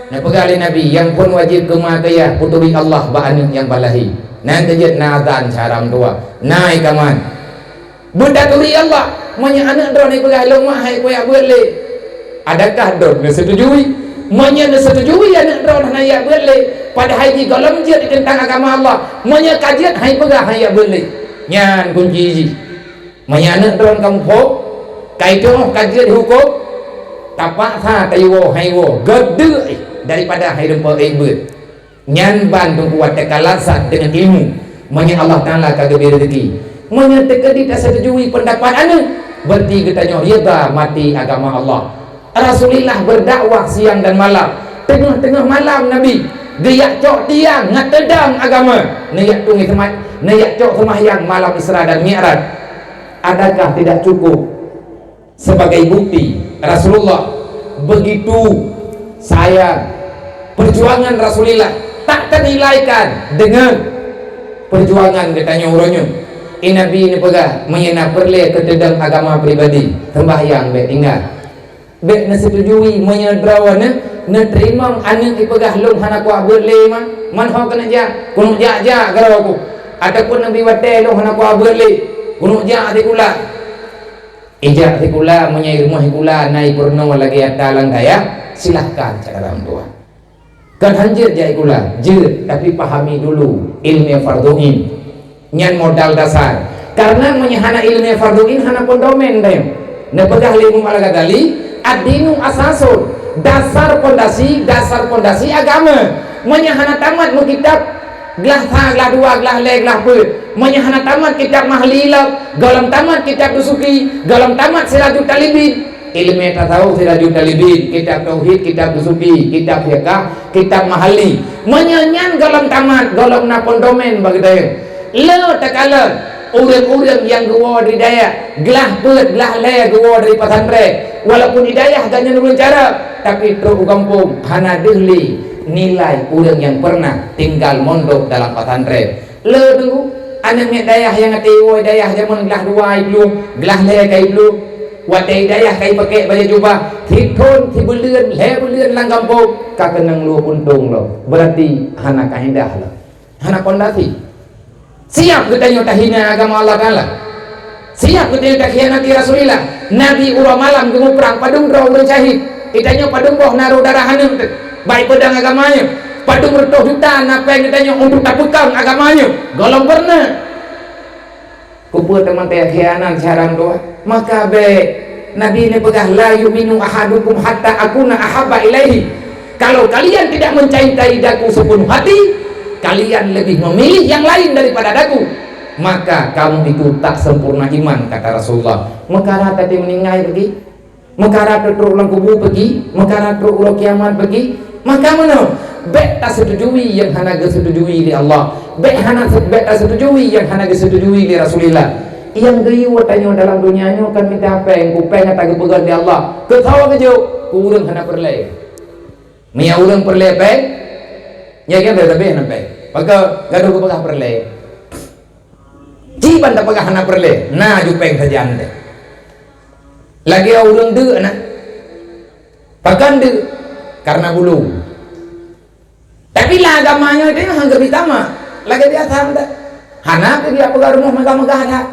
Neupeugah lé Nabi, nyang phon wajéb keu ma keu yah peuturi Allah bak aneuëk nyang ban lahé. Nyan keuh jeuet na azan syedara meutuah, na ikamat. Beutaturi Allah, meunyoe aneuëk droe neupeugah lôn mak han ék kujak beuet lé. Adakah droe neuseutujui? Meunyoe neuseutujui aneuëk droe hana jak beuet lé, padahai jih gohlom jeuet di teuntang agama Allah, meunyoe ka jeuet han ék peugah han jak beuet lé. Nyan kunci jih. Meunyoe aneuëk droe ka muphom, ka itu'oh ka jeuet hukôm, tapaksa tayue woe han ék woe, geudeuk daripada han ék rumpok ék beuet. Nyan ban teungku watée ka lasat deungon ilmu, meunyoe Allah Taala ka geubri rezeki. Meunyoe teukeudi taseutujui peundapat aneuëk, berarti geutanyoe rida mati agama Allah. Rasulullah berdakwah siang dan malam. Teungoh-teungoh malam Nabi geujak cok tiang ngat teudong agama, neujak tueng seumat-, neujak cok seumahyang malam Isra dan Mi'raj. Adakah tidak cukup? Sebagai bukti, Rasulullah begitu sayang. Perjuangan Rasulullah tak ternilaikan dengan perjuangan geutanyoe uroe nyoe. Di Nabi neupeugah, meunyoe na peureulée keu teudong agama pribadi, seumbahyang bék tinggai. Bék neuseutujui meunyoe droeneuh neuteurimong aneuëk jipeugah, "Lôn hana kuat beuet lé, ma. Man ho keuneuk jak?" "Keuneuk jak-jak keudroe ku." Ataupun neubi watée, "Lôn hana kuat beuet lé. Keuneuk jak sikula." Ijak sikula, meunyoe i rumoh sikula na ipeurunoe lagée ata lam dayah, silahkan syedara meutuah. Kon hanjeuet jak sikula, jeuet, tapi pahami dulu ileumé fardhu ain. Nyan modal dasar. Karena meunyoe hana ileumé fardhu ain, hana pondomen deh. Neupeugah lé Imam Al-Ghazali, "Ad-dinu asasun", dasar pondasi, dasar pondasi agama. Meunyoe hana tamat meukitab, glah sa, glah dua, glah lhée, glah peuet. Meunyoe hana tamat kitab Mahalli lom, gohlom tamat kitab Dusuki, gohlom tamat Sirajut Talibin. Ileumé tasawuf Sirajut Talibin, kitab tauhid, kitab Dusuki, kitab fiqah, kitab Mahalli. Meunyoe nyan gohlom tamat, gohlom na pondomen bak geutanyoe. Le takalon ureuëng-ureuëng nyang geuwoe dari dayah, glah peuet, glah lhée geuwoe dari pesantren. Walaupun di dayah gobnyan ureuëng carông, tapi trok u gampông hana deuh lé nilai ureuëng nyang pernah tinggal mondok dalam pesantren. Le teungku, aneuëk miet dayah nyang até woe dayah jameun glah dua iplueng, glah lhée ka iplueng. Watée dayah ka ipakée bajée jubah, sithon, sibuleuen, lhée buleuen lam gampông, ka keunong lhée untông lom. Berarti hana kaidah lom. Hana pondasi. Siap geutanyoe tahina agama Allah Taala? Siap geutanyoe takhianati Rasulullah? Nabi uroe malam geumuprang, padum droe ureuëng syahid. Geutanyoe padum boh na roh darah aneuëk teuh. Baik peudang agama nyoe, padum reutôh juta na péng geutanyoe untuk tapeukong agama nyoe. Gohlom peureunah. Keupeue teuma takhianat syedara meutuwah? Maka bék. Nabi neupeugah, "La yu'minu ahadukum hatta akuna ahabba ilaihi." Kalau kalian tidak mencintai daku sepenuh hati, kalian lebih memilih yang lain daripada daku, maka kamu itu tak sempurna iman, kata Rasulullah. Meukarat até meuninggai bagi, meukarat trok lam kubu bagi, meukarat trok uroe kiamat bagi. Maka meunoe, bék taseutujui nyang hana geuseutujui lé Allah. Bék hana bék taseutujui nyang hana geuseutujui lé Rasulullah. Nyang geuyue tanyoe dalam donya nyoe kan mita péng, ku péng nyang geupeugah lé Allah. Keu sawa geujok, keu ureuëng hana peureulée. Meunyoe ureuëng peureulée péng, nyan kan leubeh na péng. Maka gadoh geupeugah peureulée. Jiban tapeugah hana peureulée, na ju péng sajan deh. Lagée ureuëng deuk na. Pakon deuk? Karena bulu. Tapi lam agama nyoe teuh hana geubri tamah. Lagée biasa meunan. Hana keu dia peugah rumoh megah-megah that.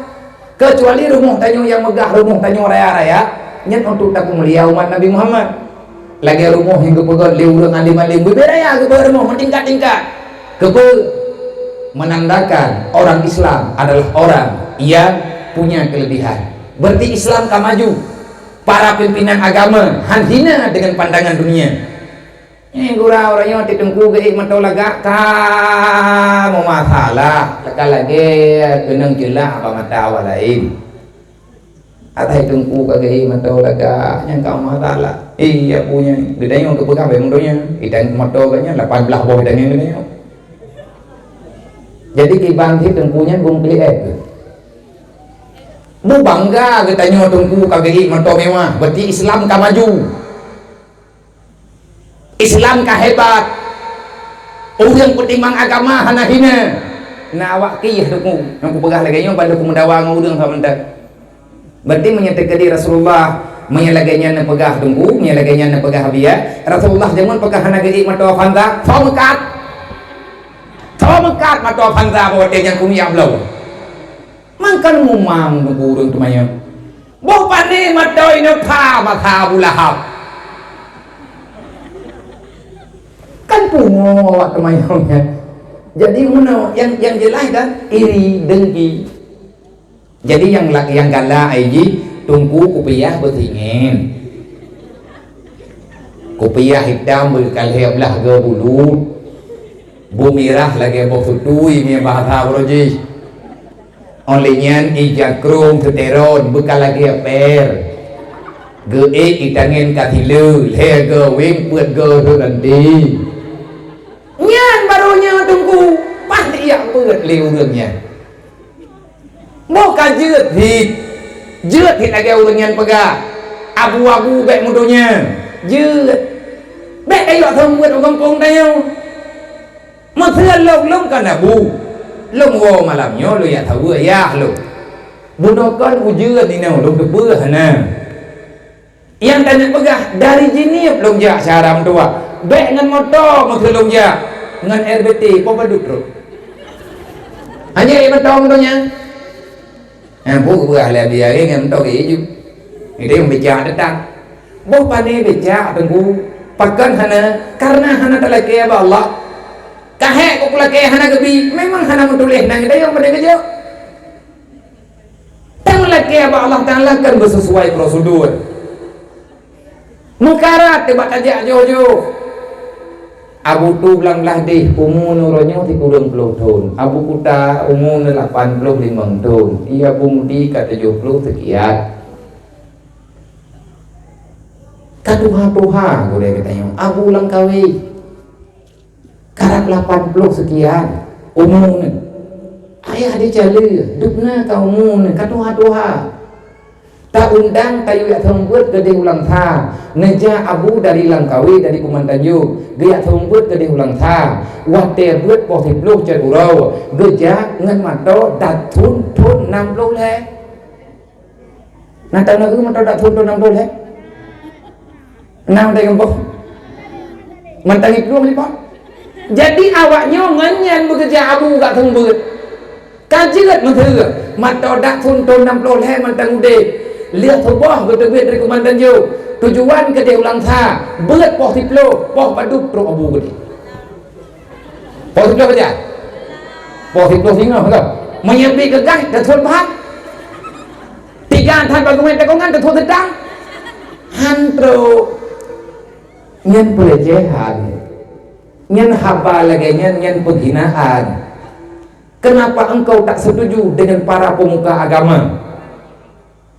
Keucuali rumoh tanyoe nyang megah, rumoh tanyoe raya-raya, nyan untuk tapeumulia umat Nabi Muhammad. Lagée rumoh nyang geupeugöt lé ureuëng alim-alim, bubé raya geupeugöt rumoh meutingkat-tingkat. Keupeue? Menandakan orang Islam adalah orang yang punya kelebihan. Berarti Islam ka maju. Para pimpinan agama han hina dengan pandangan dunia. Nyan gura uroe nyoe teungku geuék mantong lagak ka meumasalah, lagak lagée keunong jeulaih bak mata awak laén. Atai teungku ka geuék mantong lagak nyang ka meumasalah. Iya punya, geutanyoe geupeugah bak donya, itan moto geuh nyan lapan blaih boh itan nyan geutanyoe. Jadi kiban cit teungku nyan bungklik eh. Beubangga geutanyoe teungku ka geuék moto mewah, berarti Islam ka maju. Islam ka hebat. Ureuëng peutimang agama hana hina. Na awak kiyeh teungku, nyang kupeugah lagée nyoe ban lôn kumeudawa ngon ureuëng saban mantong. Berarti meunyoe teukeudi Rasulullah, meunyoe lagée nyan neupeugah teungku, meunyoe lagée nyan neupeugah biya, Rasulullah jameun pakon hana geuék moto Avanza, soe meukat? Soe meukat moto Avanza bak watée nyan keuneuk jak bloe? Mangkon mumang teungku ureuëng teumanyong. Boh pané mantong inong that masa Abu Lahab. Kan pungo awak teumanyong nyan. Jadi meunoe nyang, nyang jeulaih kan iri, dengki. Jadi nyang la-, nyang galak ai jih teungku kupiah beusingén. Kupiah itam beukalhée blaih geu bulu. Beumirah lagée boh sutui nyan bahasa uroe jih. Óh lheueh nyan ija krông seuteron beuka lagée pér. Geuék itangen ka sileue, lhée geuwéng peuet geu seuranti. Nyan barô nyoe teungku, paih jak peuet lé ureuëng nyan. Boh ka jeuet hit. Jeuet hit lagée ureuëng nyan peugah, "Abu-abu bék meudonya." Jeuet. Bék tayue seumeubeuet u gampông tanyoe. Meuseu lôn, lôn kon abu. Lôn woe malam nyoe lôn jak saweue yah lôn. Bunoe kon ujeuen inoe lôn teupeue hana. Nyang tanyoe peugah dari Jeunieb lôn jak syedara meutuwah. Bék ngon moto meuseu lôn jak. Ngon R B T po padub trok. Hana ék moto meunyoe nyan. Nyang peugah lé Abi Ari ngon moto geuék ju. Geutanyoe becak teutap. Boh pané becak teungku. Pakon hana? Karena hana talakée bak Allah. Ka hék kok kulakée hana geubi, memang hana meutuléh na geutanyoe pané geujok. Tang lakée bak Allah Taala kan beusesuai prosedur. Meukarat teuh bak tajak joh-joh. Abu Tu Blang Blahdeh umu neuh uroe nyoe sikureueng ploh thon. Abu Kuta umu neuh lapan ploh limong thon. Iya Abu Mudi ka tujoh ploh seukian. Ka tuha-tuha gurée geutanyoe. Abu Langkawi. Karab lapan ploh seukian umu neuh. Ayah di Cale, dubna ka umu neuh, ka tuha-tuha. Ta undang tayue jak seumeubeuet keudeh u Langsa. Neujak abu dari Langkawi, dari Kuman Tanjong, geujak seumeubeuet keudeh u Langsa. Watée beuet poh siploh cot uroe, geujak ngon moto dat thon, thon nam ploh lhée. Na tahu lagu mantong dak thon nam ploh lhée? Nam dai geuboh. Mantong iplueng lipat. Jadi awak nyoe ngon nyan beukeujak abu gak seumeubeuet. Ka jeuet meuteue, mantong dak thon-thon nam ploh lhèe mantong udép. Lheueh suboh geuteubiet dari Kumandan Jok. Tujuan keudeh u Langsa, beuet poh siploh, poh padub trok Abu keudeh. Poh siploh pajan? Poh siploh singoh ka. Meunyoe bit geugaih, teuthon bhah. Tiga that bangunan teungoh nyan teuthon seudang. Han trok. Nyan pelecehan. Nyan haba lagèe nyan, nyan penghinaan. Kenapa engkau tak setuju dengan para pemuka agama?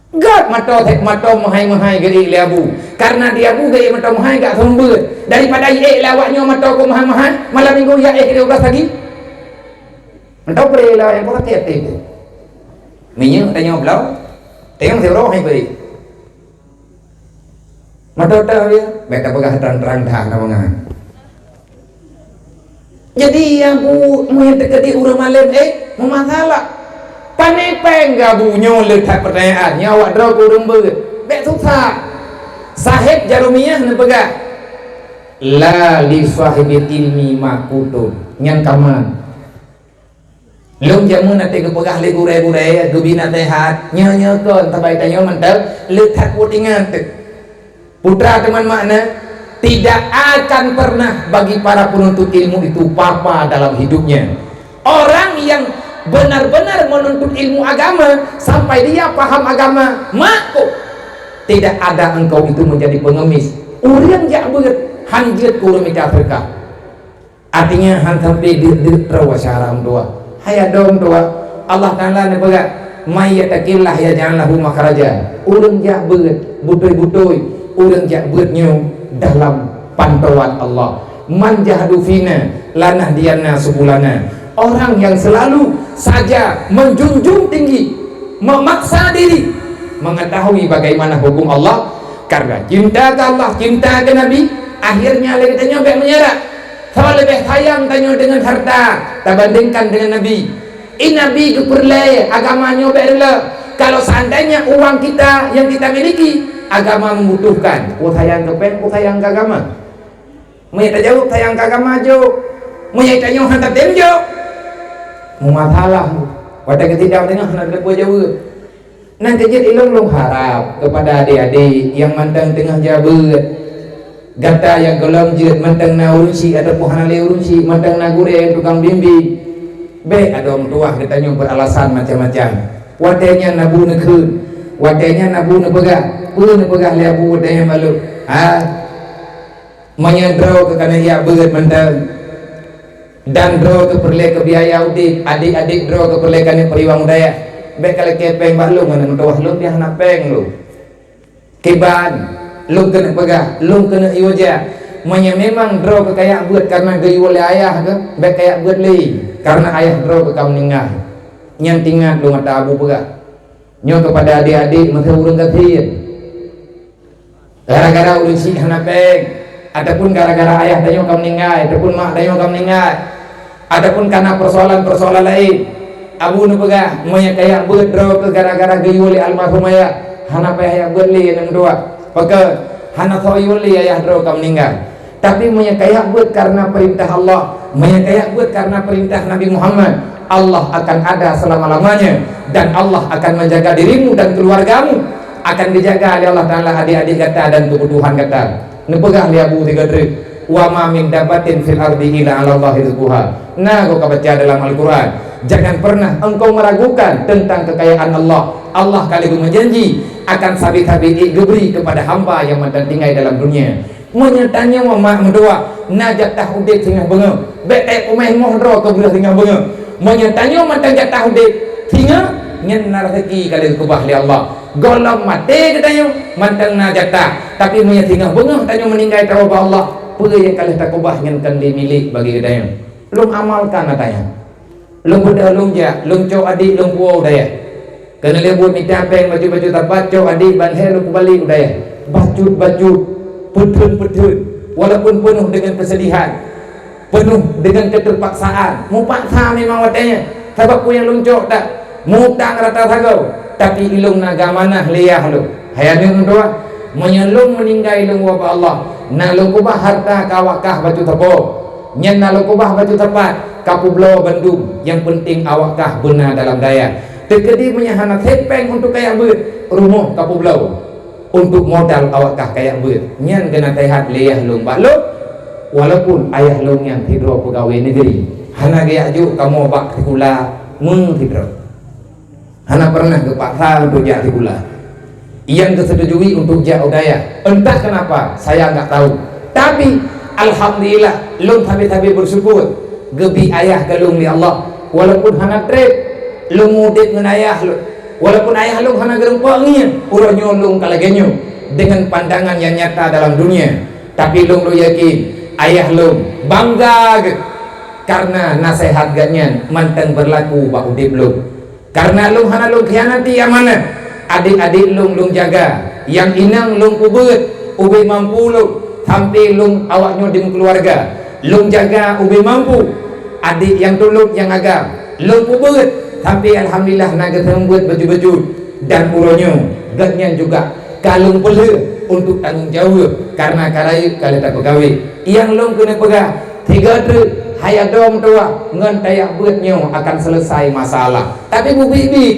Gèt mantong, sép mantong meuhai-meuhai geuék lé Abu. Karena di Abu geuék mantong meuhai gak seumeubeuet. Daripada ék lé awak nyoe mantong keu meuhai-meuhai, malam minggu ya ék lé ulas lagi. Mantong pré lé awak nyang kurang tiep-tiep. Minyeuk tanyoe bloe, teueng siuroe hai beuék. Mantong teuh ya, bèk tapeugah trang-trang that na mangat. Jadi, Abu, meunyoe teukeudi ureueng malém, eh, meumasalah. Pane péng geuh Abu nyoe le that peutanyaan, nyoe awak droe keu ureueng beuet. Bèk susah. Saheb Jarumiyah neupeugah, "La li sahibil ilmi maqutun." Nyan kaman. Lôn jameun até geupeugah lé gurèe-gurèe, geubi naseuhat, nyoe-nyoe kon sabai tanyoe mantong le that peuet ingat teuh. Putra teuma makna, tidak akan pernah bagi para penuntut ilmu itu papa dalam hidupnya. Orang yang benar-benar menuntut ilmu agama sampai dia paham agama, maka tidak ada engkau itu menjadi pengemis. Ureueng jak beuet, han jeuet keu ureueng mita seudeukah. Artinya, han sampai deuk-deuk droe syara meutuah. Hai adoe meutuah, Allah Taala neupeugah, "May yattaqillaha yaj'al lahu makhraja." Ureueng jak beuet, beutôi-beutôi, ureueng jak beuet nyoe dalam pantauan Allah. "Man jahadu fina lanahdiyannahum subulana." Orang yang selalu saja menjunjung tinggi, memaksa diri mengetahui bagaimana hukum Allah, karena cinta ke Allah, cinta ke Nabi, akhirnya lé geutanyoe bèk meunyarak. Soe leubeh sayang tanyoe deungon harta tabandingkan deungon Nabi? I Nabi geupeureulèe agama nyoe bèk reuloh. Kalau seandainya uang kita yang kita miliki, agama membutuhkan, peue sayang keu péng, peue sayang keu agama? Meunyoe tajaweueb sayang keu agama jok, meunyoe tanyoe hana tatem jok, meumasalah. Watèe geusidang teungoh hana teupeue jaweueb. Nyan keuh jeuet ilôn lôn harab keupada adék-adék nyang mantong teungoh jak beuet. Gata nyang gohlom jeuet mantong na ureueng chik ataupun hana lé ureueng chik, mantong na gurèe tukang bimbéng. Bèk adoe meutuah geutanyoe beralasan macam-macam. Watèe nyan na bu neukheun, watèe nyan na bu neupeugah, peue neupeugah lé abu watèe nyan balu. Ha? Meunyoe droe keuh ka neujak beuet mantong, dan droe keuh peureulèe keu biaya udép, adék-adék droe keuh peureulèe keu aneuk peuriwang u dayah, bèk ka lakèe péng bak lôn, aneuk meutuah lôn pih hana péng lôn. Kiban, lôn keuneuk peugah, lôn keuneuk yue jak. Meunyoe memang droe keuh ka jak beuet kareuna geuyue lé ayah keuh, bèk ka jak beuet lé, kareuna ayah droe keuh ka meuninggai. Nyan teuingat lôn ata abu peugah. Nyoe keupada adék-adék meusé ureueng gasien. Gara-gara ureueng chik hana péng, ataupun gara-gara ayah tanyoe ka meuninggai, ataupun mak tanyoe ka meuninggai, ataupun kana persoalan-persoalan laén. Abu neupeugah, meunyoe ka jak beuet droe keuh gara-gara geuyue lé almarhum ayah, hana payah jak beuet lé aneuk meutuah. Pakon? Hana soe yue lé ayah droe ka meuninggai. Tapi meunyoe ka jak beuet kareuna peurintah Allah, meunyoe ka jak beuet kareuna peurintah Nabi Muhammad, Allah akan ada selama-lamanya dan Allah akan menjaga dirimu dan keluargamu akan dijaga oleh Allah Taala, adék-adék gata dan keubutuhan gata. Neupeugah lé Abu sigoe treuk, "Wa ma min dabbatin fil ardi illa 'alallahi rizquha." Na goe ka baca dalam Al-Quran, "Jangan pernah engkau meragukan tentang kekayaan Allah. Allah ka lheueh meujanji akan sabe-sabe ék geubri kepada hamba yang mantong tinggai dalam dunia." Meunyoe tanyoe mak meutuah na jatah udép singoh beungoh, bèk taék puméh moh droe keu breueh singoh beungoh. Meunyoe tanyoe mantong jatah udép singoh, nyan na raseuki ka lheueh keubah lé Allah. Gohlom maté geutanyoe mantong na jatah, tapi meunyoe singoh beungoh tanyoe meuninggai tawoe bak Allah, peue nyang ka lheueh takeubah nyan kon lé milék bagi geutanyoe. Lôn amalkan ata nyan. Lôn beudôh lôn jak, lôn cok adék lôn puwoe u dayah. Keuneuk lheueh buet mita péng bacut-bacut sapat, cok adék ban lhèe lôn peubalék u dayah. Bacut-bacut, peutheun-peutheun, walaupun penuh dengan kesedihan, penuh dengan keterpaksaan. Meupaksa memang watèe nyan, sabab peue nyang lôn cok that, mutang rata sagoe, tapi ilôn na geuamanah lé yah lôn. Hai aneuk meutuah, meunyoe lôn meuninggai lôn woe bak Allah, na lôn keubah harta keu awak kah bacut sapo. Nyan na lôn keubah baju sapat, kapeubloe bandum, nyang peunteng awak kah beuna dalam dayah. Teukeudi meunyo hana sép péng untuk kajak beuet, rumoh kapeubloe untuk modal awak kah kajak beuet. Nyan geunasehat lé yah lôn bak lôn, walaupun ayah lôn nyan sidroe peugawée negeri, hana geujak jok kamoe bak sikula meusidroe. Hana pernah geupaksa untuk jak sikula. Nyang geusetujui untuk jak u dayah. Entah kenapa, saya enggak tahu. Tapi, alhamdulillah, lôn sabe-sabe bersyukur geubi ayah keu lôn lé Allah. Walaupun hana treb, lôn udeb ngon ayah lôn. Walaupun ayah lôn hana geureumpok ngieng, uroe nyoe lôn ka lagée nyoe dengan pandangan nyang nyata dalam dunia. Tapi lôn, lôn yakin, ayah lôn bangga geuh karena nasehat geuh nyan mantong berlaku bak udeb lôn. Karena lôn hana lôn khianati amanah. Adék-adék lôn, lôn jaga. Nyang inong lôn peubeuet ubé mampu lôn, sampoe lôn awaknyoe dimeukeuluwarga. Lôn jaga ubé mampu. Adék nyang tulôt nyang agam, lôn peubeuet sampoe alhamdulillah na geuseumeubeuet beujeuet-beujeuet. Dan uroe nyoe, geuhnyan juga ka lôn peulheueh untuk tanggong jaweueb karena ka rayeuk ka lheueh tapeugawée. Nyang lôn keuneuk peugah, Sigoe treuk, hai adoe meutuwah, ngon tajak beuet nyoe akan selesai masalah. Tapi beubiet-biet,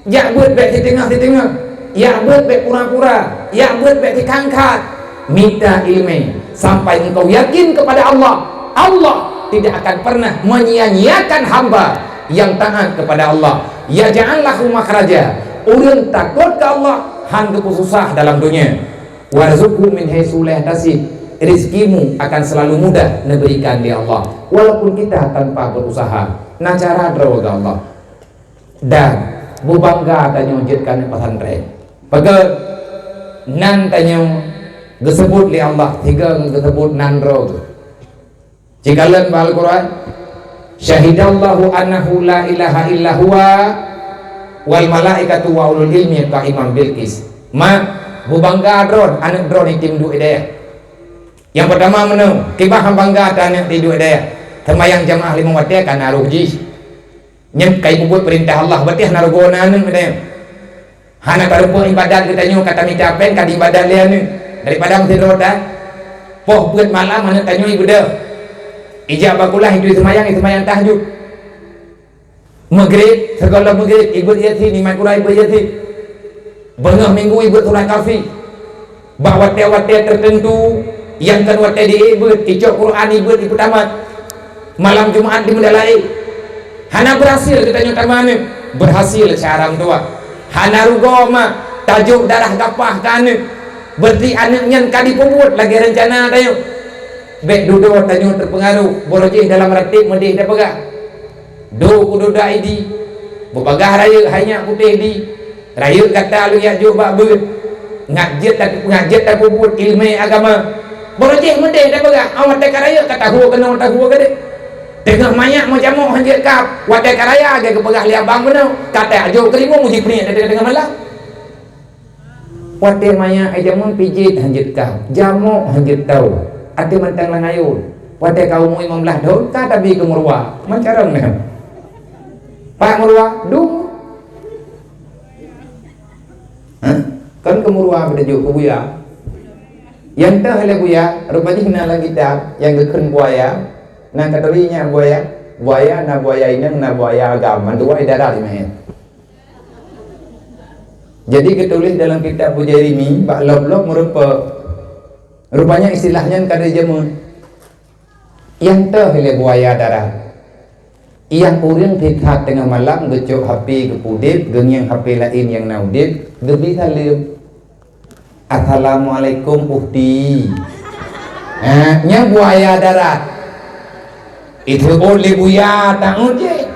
jak beuet bék siteungoh-siteungoh, jak beuet bék pura-pura, jak beuet bék sikhan-khan. Mita iéleumé sampai engkau yakin kepada Allah. Allah tidak akan pernah menyia-nyiakan hamba yang taat kepada Allah. Yaj'al lahu makhraja. Ureuëng takot keu Allah han geupeususah dalam donya. Warzuqhu min haitsu la yahtasib, rezekimu akan selalu mudah neuberikan lé Allah, walaupun kita tanpa berusaha. Na cara droe geuh Allah. Dan beubangga tanyoe jeuet keu aneuk pesantren. Peugah nan tanyoe geuseubut lé Allah, tiga geuseubut nan droe geuh. Cikalon bak Al-Quran, "Syahidallahu annahu la ilaha illa huwa wal malaikatu wa ulul ilmi qaiman bil qis." Mak, beubangga droe, aneuk droe ni tim duek dayah. Nyang peutama meunoe, kiban han bangga ta aneuk tim duek dayah. Seumayang jamaah limong watée ka na roh jih. Nyan kai peubuet peurintah Allah, berarti hana rugoe na aneuk dayah. Hana tarumpok ibadat geutanyoe ka tamita péng ka diibadat lé aneuk. Daripada meusidroe that, poh peuet malam aneuk tanyoe ibeudôh. Ijak bak kulah, itui seumayang, iseumayang tahajud. Maghrib, sigohlom maghrib, ibeuet Yasin, imat Quran ibeuet Yasin. Beungoh minggu ibeuet surat Kahfi. Bak watée-watée teuteuntu, nyang kon watée di-ék beuet, icok Quran ibeuet ipeutamat. Malam Jumat di Meudalae. Hana beurhasil geutanyoe tamah aneuk, beurhasil cara meutuwah. Hana rugoe mak, tajok darah gapah keu aneuk. Berarti aneuk nyan ka jipeubuet lagée reuncana tanyoe. Bék dudoe tanyoe teupeungaroh, barô jih dalam ratéb meudeh tapeugah. Dô kududa idi, beubagaih rayeuk hai nyak putéh di. Rayeuk gata lôn jak jok bak beuet. Ngat jeuet ta-, ngat jeuet tapeubuet iéleumé agama. Barô jih meudeh tapeugah, "Ah, watée ka rayeuk ka tahue keunoe tahue keudeh." Teungoh manyak meucamok han jeuet kab, watée ka raya lagée geupeugah lé abang bunoe, ka tajok keurimong uji peuet teungoh-teungoh malam. Watée manyak, eh, jameun pijiet han jeuet kab, jamok han jeuet tau, até mantong lam ayôn. Watée ka umu limong blaih thôn, ka tabi keu meuruwa, meucarông nyan. Pat meuruwa? Dum. Hah? Kon keu meuruwa beuteujuk keu buya. Nyang teuh lé buya, rupa jih na lam kitab nyang geukheun buaya, na kateuri nyan buaya. Buaya na buaya inong, na buaya agam, mandua idara di meuhén. Jadi geutuléh dalam kitab Bujairimi bak lop-lop meurupa. Rupanya istilah nyan ka dari jameun. Nyang teuh lé buaya darat. Nyang ureuëng that teungoh malam geucok H P geupeudeb, geungieng H P laén nyang na udeb, geubi saleuem. "Assalamualaikum, Ukhti." Ha, nyan buaya darat. Itu oh lé buya taun je.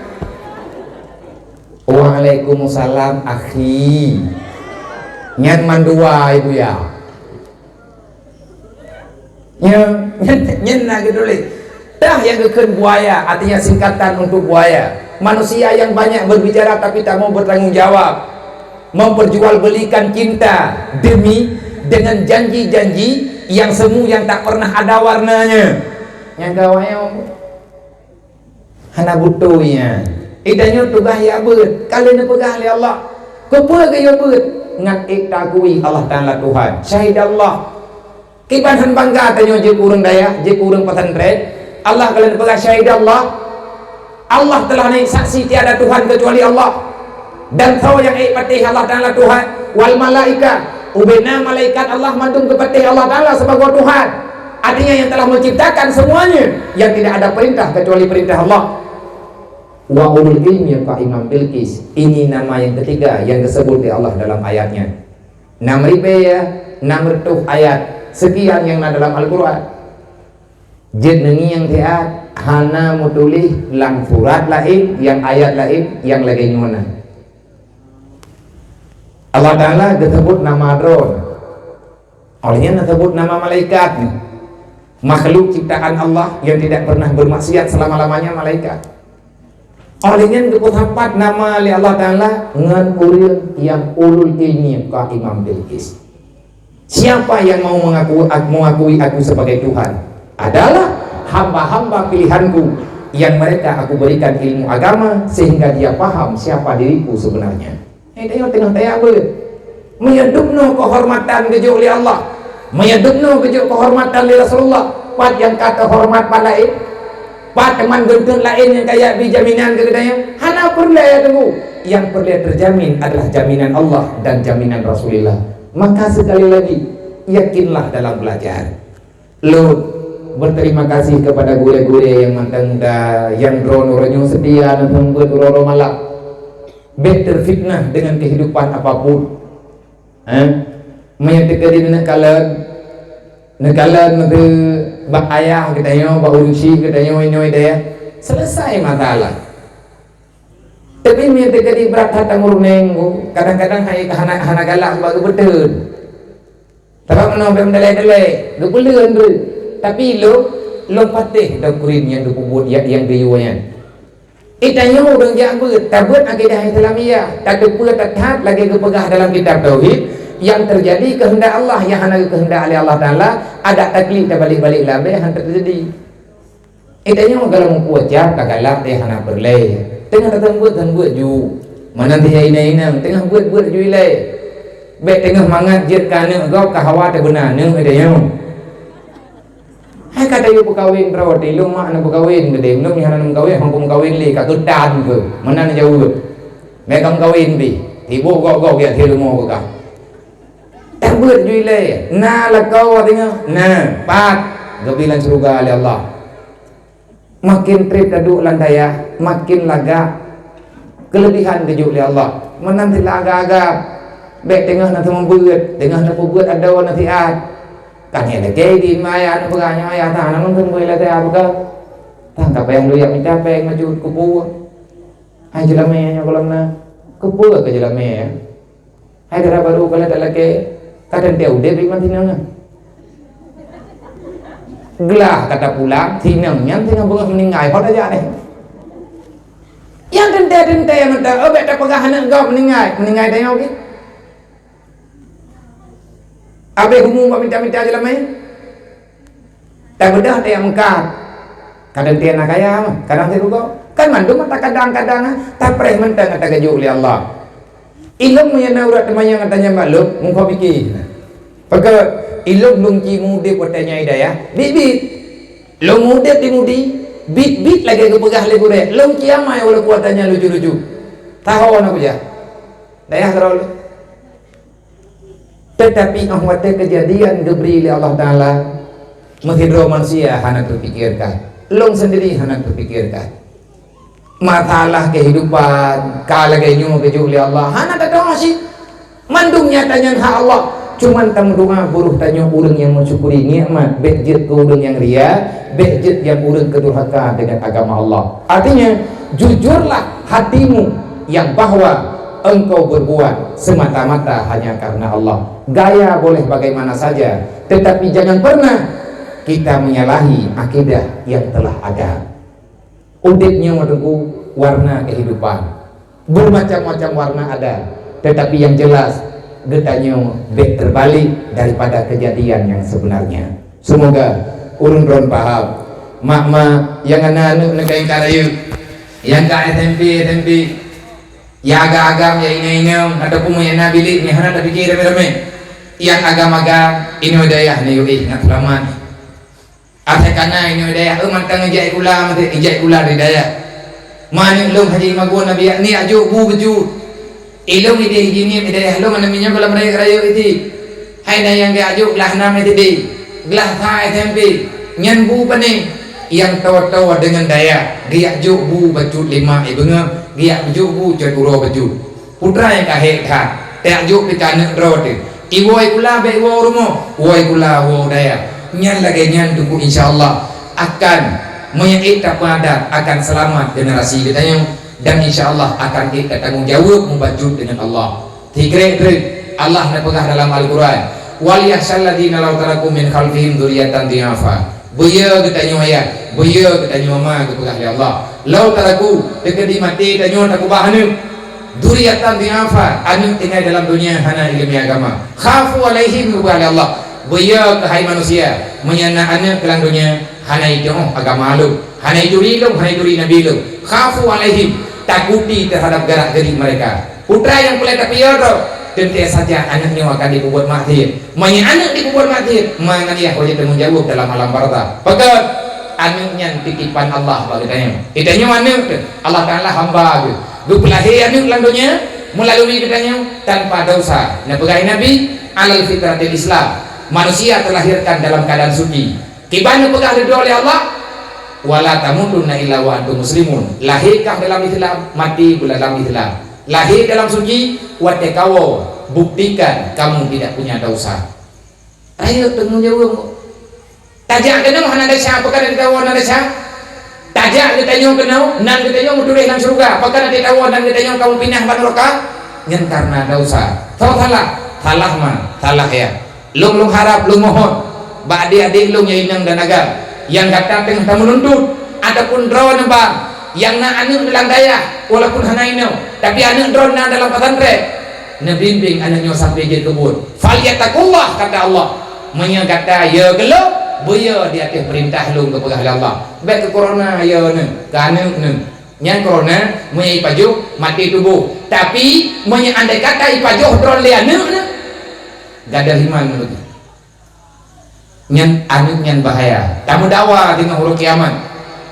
"Waalaikumsalam, akhi." Nyan mandua ibu ya. Nyan, nyan, nyan na geutuléh. Tah nyang geukheun buaya, artinya singkatan untuk buaya. Manusia yang banyak berbicara tapi tak mau bertanggung jawab. Memperjualbelikan cinta demi dengan janji-janji yang semu yang tak pernah ada warnanya. Nyang ka awaknyan hana beutôi nyan. Itanyoe tugaih jak beuet, ka lheueh neupeugah lé Allah. Keupeue geuyue beuet? Ngat ék takui Allah Taala Tuhan. Syahidallah. Kiban han bangga tanyoe jeuet ureuëng dayah, jeuet ureuëng pesantren. Allah ka lheueh peugah, "Syahidallah," Allah telah naik saksi tiada Tuhan kecuali Allah. Dan soe nyang ék patéh Allah Taala Tuhan, wal malaikat, ubé na malaikat Allah mandum geupatéh Allah Taala sibagoe Tuhan. Artinya yang telah menciptakan semuanya, yang tidak ada perintah kecuali perintah Allah. Wa ulul ilmi qaiman bil qis. Ini nama yang ketiga yang disebut di Allah dalam ayatnya. Enam ribu ya, enam ratus ayat sekian yang na dalam Al-Quran. Jeuet neungieng siat, hana meutuléh lam surat laén, nyang ayat laén, nyang lagée nyoe na. Allah Taala geusebut nama droe. Oleh nyan geusebut nama malaikat. Makhluk ciptaan Allah yang tidak pernah bermaksiat selama-lamanya malaikat. Oleh nyan geupeusapat nama lé Allah Taala ngon ureuëng nyang ulul ilmi qaiman bil qis. Siapa yang mau mengaku, mengakui aku sebagai Tuhan adalah hamba-hamba pilihanku yang mereka aku berikan ilmu agama sehingga dia paham siapa diriku sebenarnya. Hai tanyoe teungoh tajak beuet. Meunyoe dubnoe keuhormatan geujok lé Allah, meunyoe dubnoe geujok keuhormatan lé Rasulullah, pat nyang ka teuhoreumat bak laén? Pat teuma geunteuk laén nyang kajak bi jaminan keu geutanyoe? Hana peureulée ya teungku. Yang peureulée terjamin adalah jaminan Allah dan jaminan Rasulullah. Maka sekali lagi, yakinlah dalam belajar. Lôn berterima kasih kepada gurée-gurée nyang mantong da nyang droeneuh uroe nyoe seutia neupeubuet uroe-uroe malam. Bék teufitnah dengan kehidupan apapun. Eh? Meunyoe teukeudi neukalon, neukalon bak ayah geutanyoe, bak ureuëng syik geutanyoe inoe deh, selesai masalah. Tapi meunyoe teukeudi brat that tameurunéng, kadang-kadang hai hana, hana galak bak geubeuteuet. Sabab meunoe bèk meudalai-dalai, geupeuleuen beuh. Tapi lôn, lôn patéh doktrin nyang geupeubuet, nyang geuyue nyan. Geutanyoe ureuëng jak beuet, tabeuet akidah Islamiyah, tateupeue that-that lagée geupeugah dalam kitab tauhid, nyang teujadi keuheundak Allah, nyang hana geukeuheundak lé Allah Taala, adak taklik tabalek-balek labée han teujadi. Eh, tanyoe gohlom meukuah cap ka galak teuh hana peureulée. Teungoh tateumbeuet-teumbeuet ju. Meunan teuh inong-inong teungoh beuet-beuet ju ilée. Bék teungoh mangat jeuet keu aneuk gob ka hawa teubeuna aneuk tanyoe. Hai ka tayue peukawen droe teuh, ilong mak na peukawen keudeh, ilong hana meukawen, hana meukawen lé, ka keutan keu. Meunan jaweueb. Bék ka meukawen pih. Tiboh gob-gob jak thée leumo keu kah. Tabeuet ju ilée, na lakoe teungoh, na, pat, geubi lam syeuruga lé Allah. Makin treb taduek lam dayah, makin lagak keuleubihan geujok lé Allah. Meunan cit lam agam-agam, bék teungoh na seumeubeuet, teungoh na peubuet adoe nasihat. Kan nyan lagée di ma ayah na peugah nyoe, ayah ta na mungken beu ilée teuh buka. Tang ka payah lôn jak mita péng maju keupeue. Hai jeulamé nyoe gohlom na, keupeue keu jeulamé nyan? Hai dara barô ka lheueh talakée, ka teuntée udeb iman sinong nyan. Glah ka tapulang, sinong nyan sinong beungoh meuninggai, ho tajak deh. Nyang teuntée-teuntée mantong, oh, bék tapeugah aneuk gob meuninggai, meuninggai tanyoe gét. Abéh umu bak mita-mita jeulamé. Tabeudoh teuh nyang meukat. Kadang teuh na kaya mah, kadang teuh rugoe. Kan mandum ata kadang-kadang, ah, tapreh mantong ata geujok lé Allah. Ilong meunyoe na urat teumanyong ata nyan bak lôn, meuko pike. Pakon ilong lôn ci mudeb watée nyan i dayah, bit-bit. Lôn mudeb di Mudi, bit-bit lagée geupeugah lé gurée, lôn ci amai walaupun watée nyan lucu-lucu. Taho na kujak. Dayah keudroe lôn. Teutapi óh watée keujadian geubri lé Allah Taala, meusidroe manusia hana teupikirkan, lôn sendiri hana teupikirkan. Masalah kehidupan ka lagée nyoe geujok lé Allah, hana tatu'oh cit. Mandum nyata nyan hak Allah. Cuman tameudoá beuruh tanyoe ureuëng nyang meusyukuri nikmat, bék jeuet keu ureuëng nyang ria, bék jeuet nyang ureuëng keu durhaka deungon agama Allah. Artinya, jujurlah hatimu yang bahwa engkau berbuat semata-mata hanya karena Allah. Gaya boleh bagaimana saja, tetapi jangan pernah kita menyalahi akidah yang telah ada. Udeb nyoe teungku warna kehidupan. Bermacam-macam warna ada, tetapi yang jelas geutanyoe bék terbalik daripada kejadian yang sebenarnya. Semoga ureuëng droen paham. Mak-mak nyang hana aneuk neukayeng ka rayeuk, nyang ka S M P, S M P, nyang agam-agam, nyang inong-inong, ataupun nyang na bilék nyang hana tapike ramé-ramé. Nyang agam-agam, inoe dayah neuyue éh ngat seulamat. Asai kana inoe dayah, eu mantong ijak kula, mantong ijak kula di dayah. Manök lôn Haji Magun Nabi, ni ajok bu beujeuet. Ilôn ideh jinieb di dayah lôn, aneuk minyéuk gohlom rayeuk-rayeuk iti. Hai na nyang geujak jok glah nam S D, glah sa S M P, nyan bu pane? Nyang toe-toe deungon dayah, geujak jok bu bacut lima ibeungoh, geujak jok bu cot uroe bacut. Putra nyang ka hék that, tajak jok pih keu aneuk droe teuh. Iwoe kula bék woe rumoh, woe kula woe dayah. Nyan lagée nyan teungku, insya Allah akan meunyoe tapeuadat akan seulamat generasi geutanyoe. Dan insya Allah akan ék tatanggong jaweueb mubacut deungon Allah. Sikrek treuk, Allah neupeugah dalam Al-Quran, "Wal yakhsyal ladzina law taraku min khalfihim dzurriyyatan dhi'afa." Beuyeu geutanyoe ayah, beuyeu geutanyoe ma geupeugah lé Allah. Law taraku, teukeudi maté tanyoe takeubah aneuk. Dzurriyyatan dhi'afa, aneuk tinggai dalam donya hana ileumé agama. Khafu alaihim geupeugah lé Allah. Beuyeu keuhai manusia, meunyoe na aneuk lam donya hana itu'oh agama lôn. Hana ituri lôn, hana ituri Nabi lôn. Khafu alaihim, takuti teuhadap garak-gerik mereka. Putra nyang peureulée tapiôh droe, teuntée saja aneuk nyoe akan jipeubuet maksiet. Meunyoe aneuk jipeubuet maksiet, ma ngon ayah wajéb tanggong jaweueb dalam alam barzakh. Peugét, aneuk nyan titipan Allah bak geutanyoe. Geutanyoe aneuk teuh, Allah Taala hamba geuh. Geupeulahé aneuk lam donya meulalui geutanyoe tanpa dosa. Neupeugah Nabi, "Alal fitratil Islam." Manusia terlahirkan dalam keadaan suci. Kiban neupeugah ridho lé Allah, "Wala tamutunna illa wa antum muslimun." Lahé kah dalam Islam, maté pula dalam Islam. Lahé dalam suci, watée kawoe, buktikan kamu tidak punya dosa. Rayeuk tanggong jaweueb. Tajak keunoe hana desya, pakon geutanyoe hana desya? Tajak geutanyoe keunoe, nan geutanyoe meutuléh lam syeuruga, pakon geutanyoe nan geutanyoe kamoe pinah bak nuraka? Nyan kareuna dosa. Soe salah? Salah ma, salah ya. Lôn, lôn harab, lôn mohon bak adék-adék lôn nyang inong dan agam nyang gata teungoh tameununtut, ataupun droeneuh bang nyang na aneuk lam dayah, walaupun hana inong, tapi aneuk droeneuh na dalam pesantren, neubimbéng aneuk nyoe sampai jeuet keu buet. "Falyattaqullah," kata Allah. Meunyoe gata yö keu lôn, beuyö di ateueh peurintah lôn geupeugah lé Allah. Bék keu corona yö neuh, keu aneuk neuh. Nyan corona meunyoe ipajoh maté tuboh. Tapi meunyoe andai kata ipajoh droe lé aneuk neuh, gadôh iman meunurot. Nyan aneuk nyan bahaya. Tameudawa teungoh uroe kiamat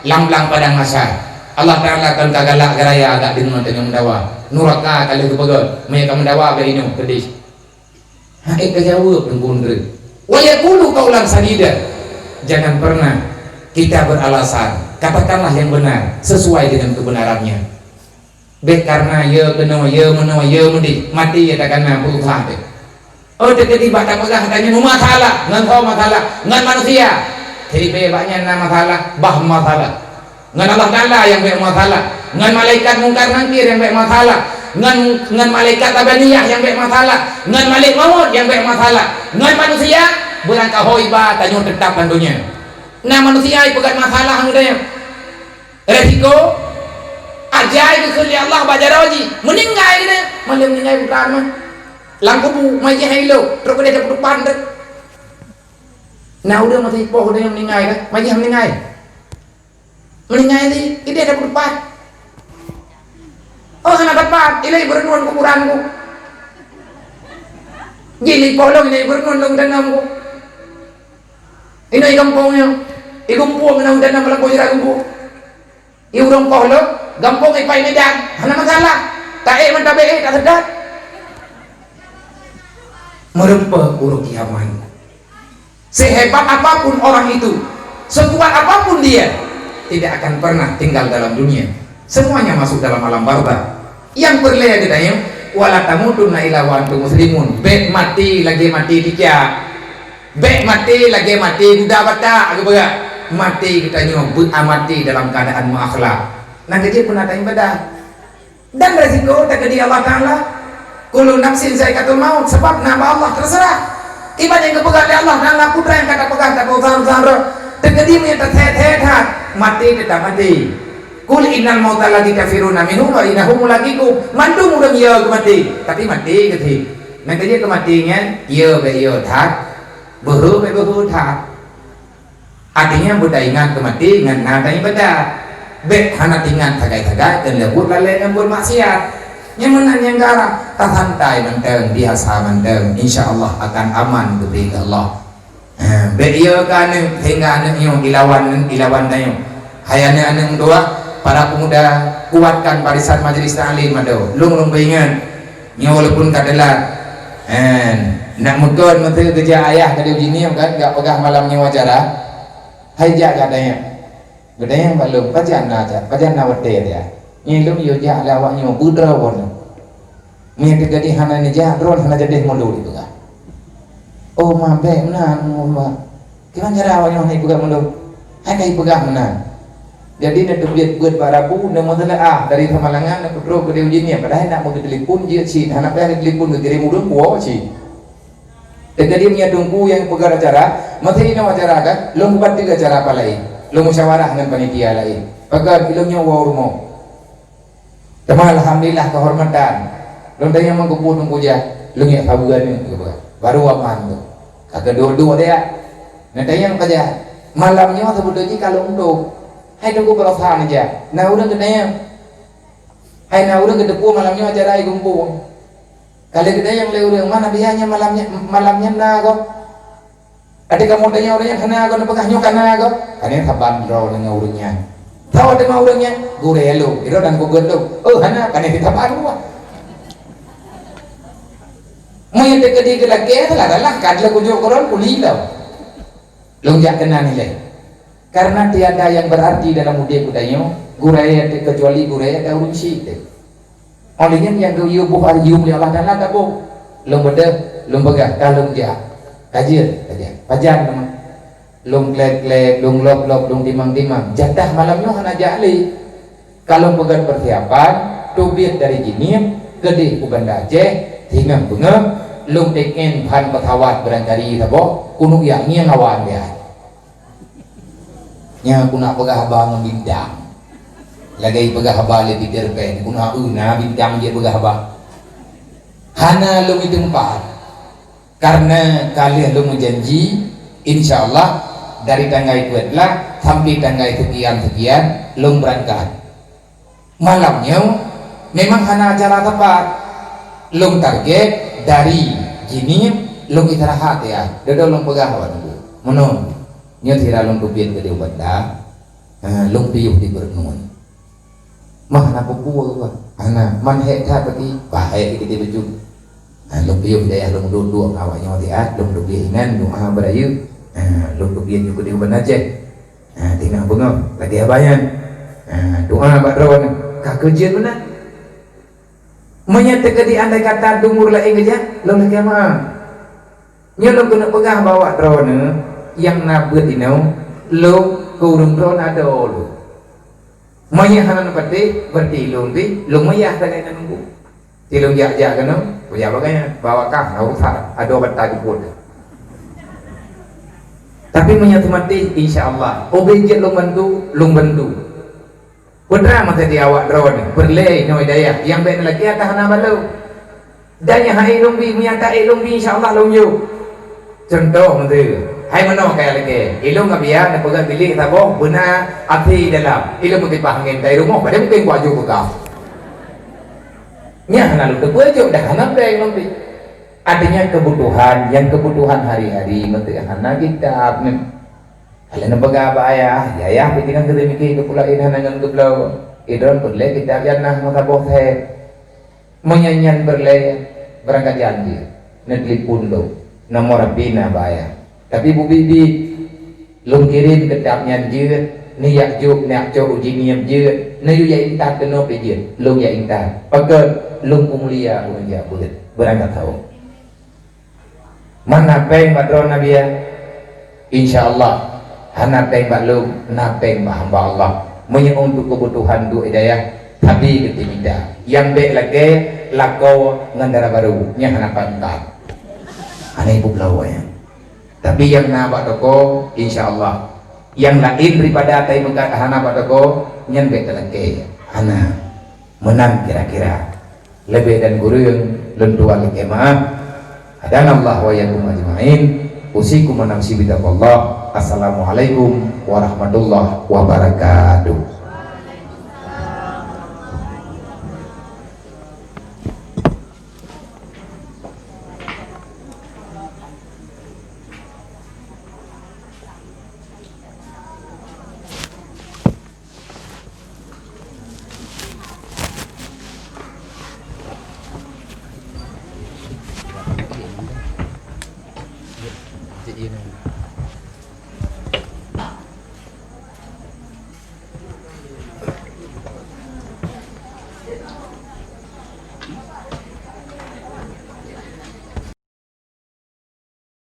lam blang padang mahsyar. Allah Taala kon ka galak geuraya agak deungon teungoh meudawa. Nuraka ka lheueh geupeugét, meunyoe ka meudawa bék inong peudeh. Hai ka jaweueb teungku ndeuek. Wa yaqulu qaulan sadida. Jangan pernah kita beralasan. Katakanlah yang benar sesuai dengan kebenarannya. Bék kareuna yö keunoe, yö meunoe, yö meudeh, maté yö takana peutusan teuh. Oh, teukeudi bak tapeugah tanyoe meumasalah ngon ho masalah ngon manusia. Jadi bék bak nyan na masalah, bah masalah. Ngon Allah Taala nyang bék masalah, ngon malaikat Mungkar Nakir nyang bék masalah, ngon, ngon malaikat Zabaniyah nyang bék masalah, ngon Malek Maut nyang bék masalah, ngon manusia beurangkaho iba tanyoe teutap lam donya. Na manusia ipeugét masalah ngon tanyoe. Resiko ajai geukheun lé Allah bak jaroe jih, meuninggai geutanyoe, malém meuninggai bukan mah. Lam kubu, mayét hai lo, trok keudeh tapeutupan teuh. Na ureuëng meusipoh geutanyoe meuninggai kan? Mayét meuninggai. Meuninggai di ideh tapeutupat. Oh, hana tepat, ilai beureunuen kuburan ku. Jih lipoh lom ilai beureunuen lom dalam ku. Inoe i gampông nyoe, i gampông nyoe dalam lampu jira gampông. I ureuëng poh lom, gampông ipai Medan, hana masalah. Taék mantong bék, tak sedap. Meureumpok ureuëng kiamat. Sehebat apapun orang itu, sekuat apapun dia, tidak akan pernah tinggal dalam dunia. Semuanya masuk dalam alam barzakh. Nyang peureulée geutanyoe, "Wala tamutunna illa wa antum muslimun." Bék maté lagée maté cicak. Bék maté lagée maté guda batak geupeugah. Maté geutanyoe beu-, maté dalam keuadaan meuakhlak. Nyang keujeuet peue na ibadah. Dan resiko teukeudi Allah Taala, "Kullu nafsin zaiqatul maut," sabab na bak Allah teuseurah. Iban nyang geupeugah lé Allah Taala, putra nyang ka tapeugah, tapeugah, teukeudi meunyoe taseuhat-seuhat that, maté teutap maté. "Qul innal mautal ladzi tafirruna minhu fa innahu mulaqikum." Mandum ureuëng yö keu maté, tapi maté keuti. Nyang keujeuet keu maté nyan, yö bék yö that, beuhe bék beuhe that. Artinya, beutaingat keu maté ngon na taibadat. Bék hana teuingat sagai-sagai keu leubuet lalée ngon buet maksiat. Nyang meunan nyang gara, tasantai mantong, biasa mantong, insya Allah akan aman geubri lé Allah. Ha, bèk yo keu aneuk, sehingga aneuk nyoe ilawan, ilawan tanyoe. Hai aneuk-aneuk meutuah, para pemuda, kuatkan barisan majelis taklim adoe. Lôn, lôn peuingat, nyoe walaupun ka teulat. Ha, nak meukon meuteuk geujak ayah ka diuji nyoe kan, gak peugah malam nyoe acara. Hai jak gata nyan. Geutanyong bak lôn, pajan na jak, pajan na watèe dia. Nyan lôn yue jak lé awak nyoe beudroe woe. Meunyo teukeudi hana neujak, droe hana jadeh meulô dipeugah. Oh, ma bèk meunan, ma. Kiban cara awak nyoe hana jipeugah meulô? Hai ka jipeugah meunan. Jadi, neuteubiet beuet bak Rabu, neumeuteuleuah dari Samalangan, neupeutrok keudéh uji nyan. Padahai nak meutelepon jeuet cit, hana payah telepon, geukirém ureueng kuwoe cit. Teukeudi meunyo teungku nyang peugah acara, meusti inong acara kan, lôn kubantu acara apa laén. Lôn musyawarah ngon panitia laén. Pakon ilôn nyoe woe rumoh. Teuma alhamdulillah kehormatan. Lôn tanyong meukeupue teungku jah, lôn nyak saweue aneuk geupeugah. Baru aman tu. Ka keuduek-duek dia. Neutanyong ka jah. Malam nyoe seubeutôi jih ka lôn tueng. Hai teungku peurasaan jah. Na ureueng geutanyong. Hai na ureueng geuteupeue malam nyoe acara geumpung. Ka lheueh geutanyong lé ureueng, "Ma Nabiha nyan malam nyan, malam nyan na gob?" Até kamoe tanyong ureueng nyan, "Hana gob," neupeugah, "Nyoe ka na gob." Ka na saban droeneuh ngon ureueng nyan. Sawa teuma ureueng nyan, "Gurèe lôn, droeneuh dan peugöt lôn." "Oh, hana," ka na saban droe. Meunyo teukeudi geulakèe, salah-salah, ka lheueh kujok keudroe, kuli lom. Lôn jak keunan ilèe. Karena tiada yang berarti dalam udép geutanyoe, gurèe teuh, kecuali gurèe dan ureueng syik teuh. Óh lheueh nyan nyang geuyue boh areuem lé Allah Taala taboh. Lôn beudôh, lôn peugah, ka lôn jak. Ka jeuet, ka jak. Pajan teuma? Lôn klek-klek, lôn lop-lop, lôn timang-timang. Jatah malam nyoe hana jak lé. Ka lôn peugöt peusiapan, teubiet dari Jeunieb, keudéh u Banda Aceh, singoh beungoh, lôn tiket phan pesawat barangkali saboh, keuneuk jak ngieng awak nyan. Nyan keuneuk peugah haba ngon bintang. Lagèe peugah haba lé Peter Pan, keuneuk eu na bintang jeuet peugah haba. Hana lôn iteumpat. Karena ka lheueh lôn meujanji, insya Allah dari tanggai peuet lah sampai tanggai sekian-sekian lôn beurangkat. Malam nyoe memang hana acara teumpat. Lôn target dari Jeunieb lôn istirahat ya. Dudoe lôn peugah awak teungku. Meunoe, nyoe sira lôn teubiet keudéh u Banda, ha, lôn piôh di Beureunuen. Mah na peue-peue, hana, man hék that bagi, bah hék di keudéh beujeuet. Ha, lôn piôh dayah lôn duek-duek awak nyoe siat, lôn teubiet inan doa beurayeuk. Ha, lôn teubiet nyoe keudéh u Banda Aceh. Ha, tinggai beungoh lagèe haba nyan. Ha, doa bak droeneuh ka keujeuet meunan. Meunyo teukeudi andai kata dumur laén geujak, lôn lakèe meu'ah. Nyoe lôn keuneuk peugah bak awak droeneuh nyang na beuet inoe, lôn keu ureueng droeneuh adoe lôn. Meunyo hana neupatéh, berarti lôn pih lôn meuyah sagai ngon Teungku. Di lôn jak-jak keunoe, kujak bagai nyan, bahwa kah na urusan, adoe bata jipôt. Tapi meunyo teumatéh, insya Allah, ubé jeuet lôn bantu, lôn bantu. Peue teuma masa di awak droeneuh, peureulèe inoe dayah, nyang bèk neulakèe atawa hana balo. Dan nyang han ék lôn bi, meunyo ka ék lôn bi, insya Allah lôn yôh. Cuntoh meuteue, hai meunoe kaya lakèe, ilôn ngon Bia neupeugöt bilék saboh beuna até dalam, ilôn meutipah angén dari rumoh, padahai mungken kuaju beukah. Nyan hana lôn teupeue jok dah hana péng lôn bi. Artinya kebutuhan, nyang kebutuhan hari-hari meuteue hana kitab nyan. Kalau neupeugah bak ayah, ya ayah pih tinggai keu teumiki keu pula hana ngon geubloe. Idon peureulèe kitab nyan na meusaboh sép. Meunyo nyan peureulèe, beurangkat jan jih, neutelepon lôn, nomor H P na bak ayah. Tapi beubiet-biet, lôn kirém kitab nyan jeuet, neujak jok, neujak cok uji ngieng jeuet, neujak intat keunoe pih jeuet, lôn jak intat. Pakon? Lôn peumulia ureueng jak beuet, beurangkat saboh. Man na péng bak droeneuh Bia? Insya Allah, hana péng bak lôn, na péng bak hamba Allah. Meunyoe untuk kebutuhan duek dayah, sabe geutimita. Nyang bèk lakèe, lakoe ngon dara barô, nyan hana pat-pat. Hana ibu belawa nyan. Tapi nyang na bak toko, insya Allah. Nyang laén daripada atai meukat hana bak toko, nyan bèk talakèe. Hana. Meunan kira-kira. Leubeh dan kureueng lôn tuan lakèe meu'ah. Hadanallahu wa iyyakum ajma'in. Usikum wa nafsi bitaqwallah. Assalamualaikum warahmatullahi wabarakatuh.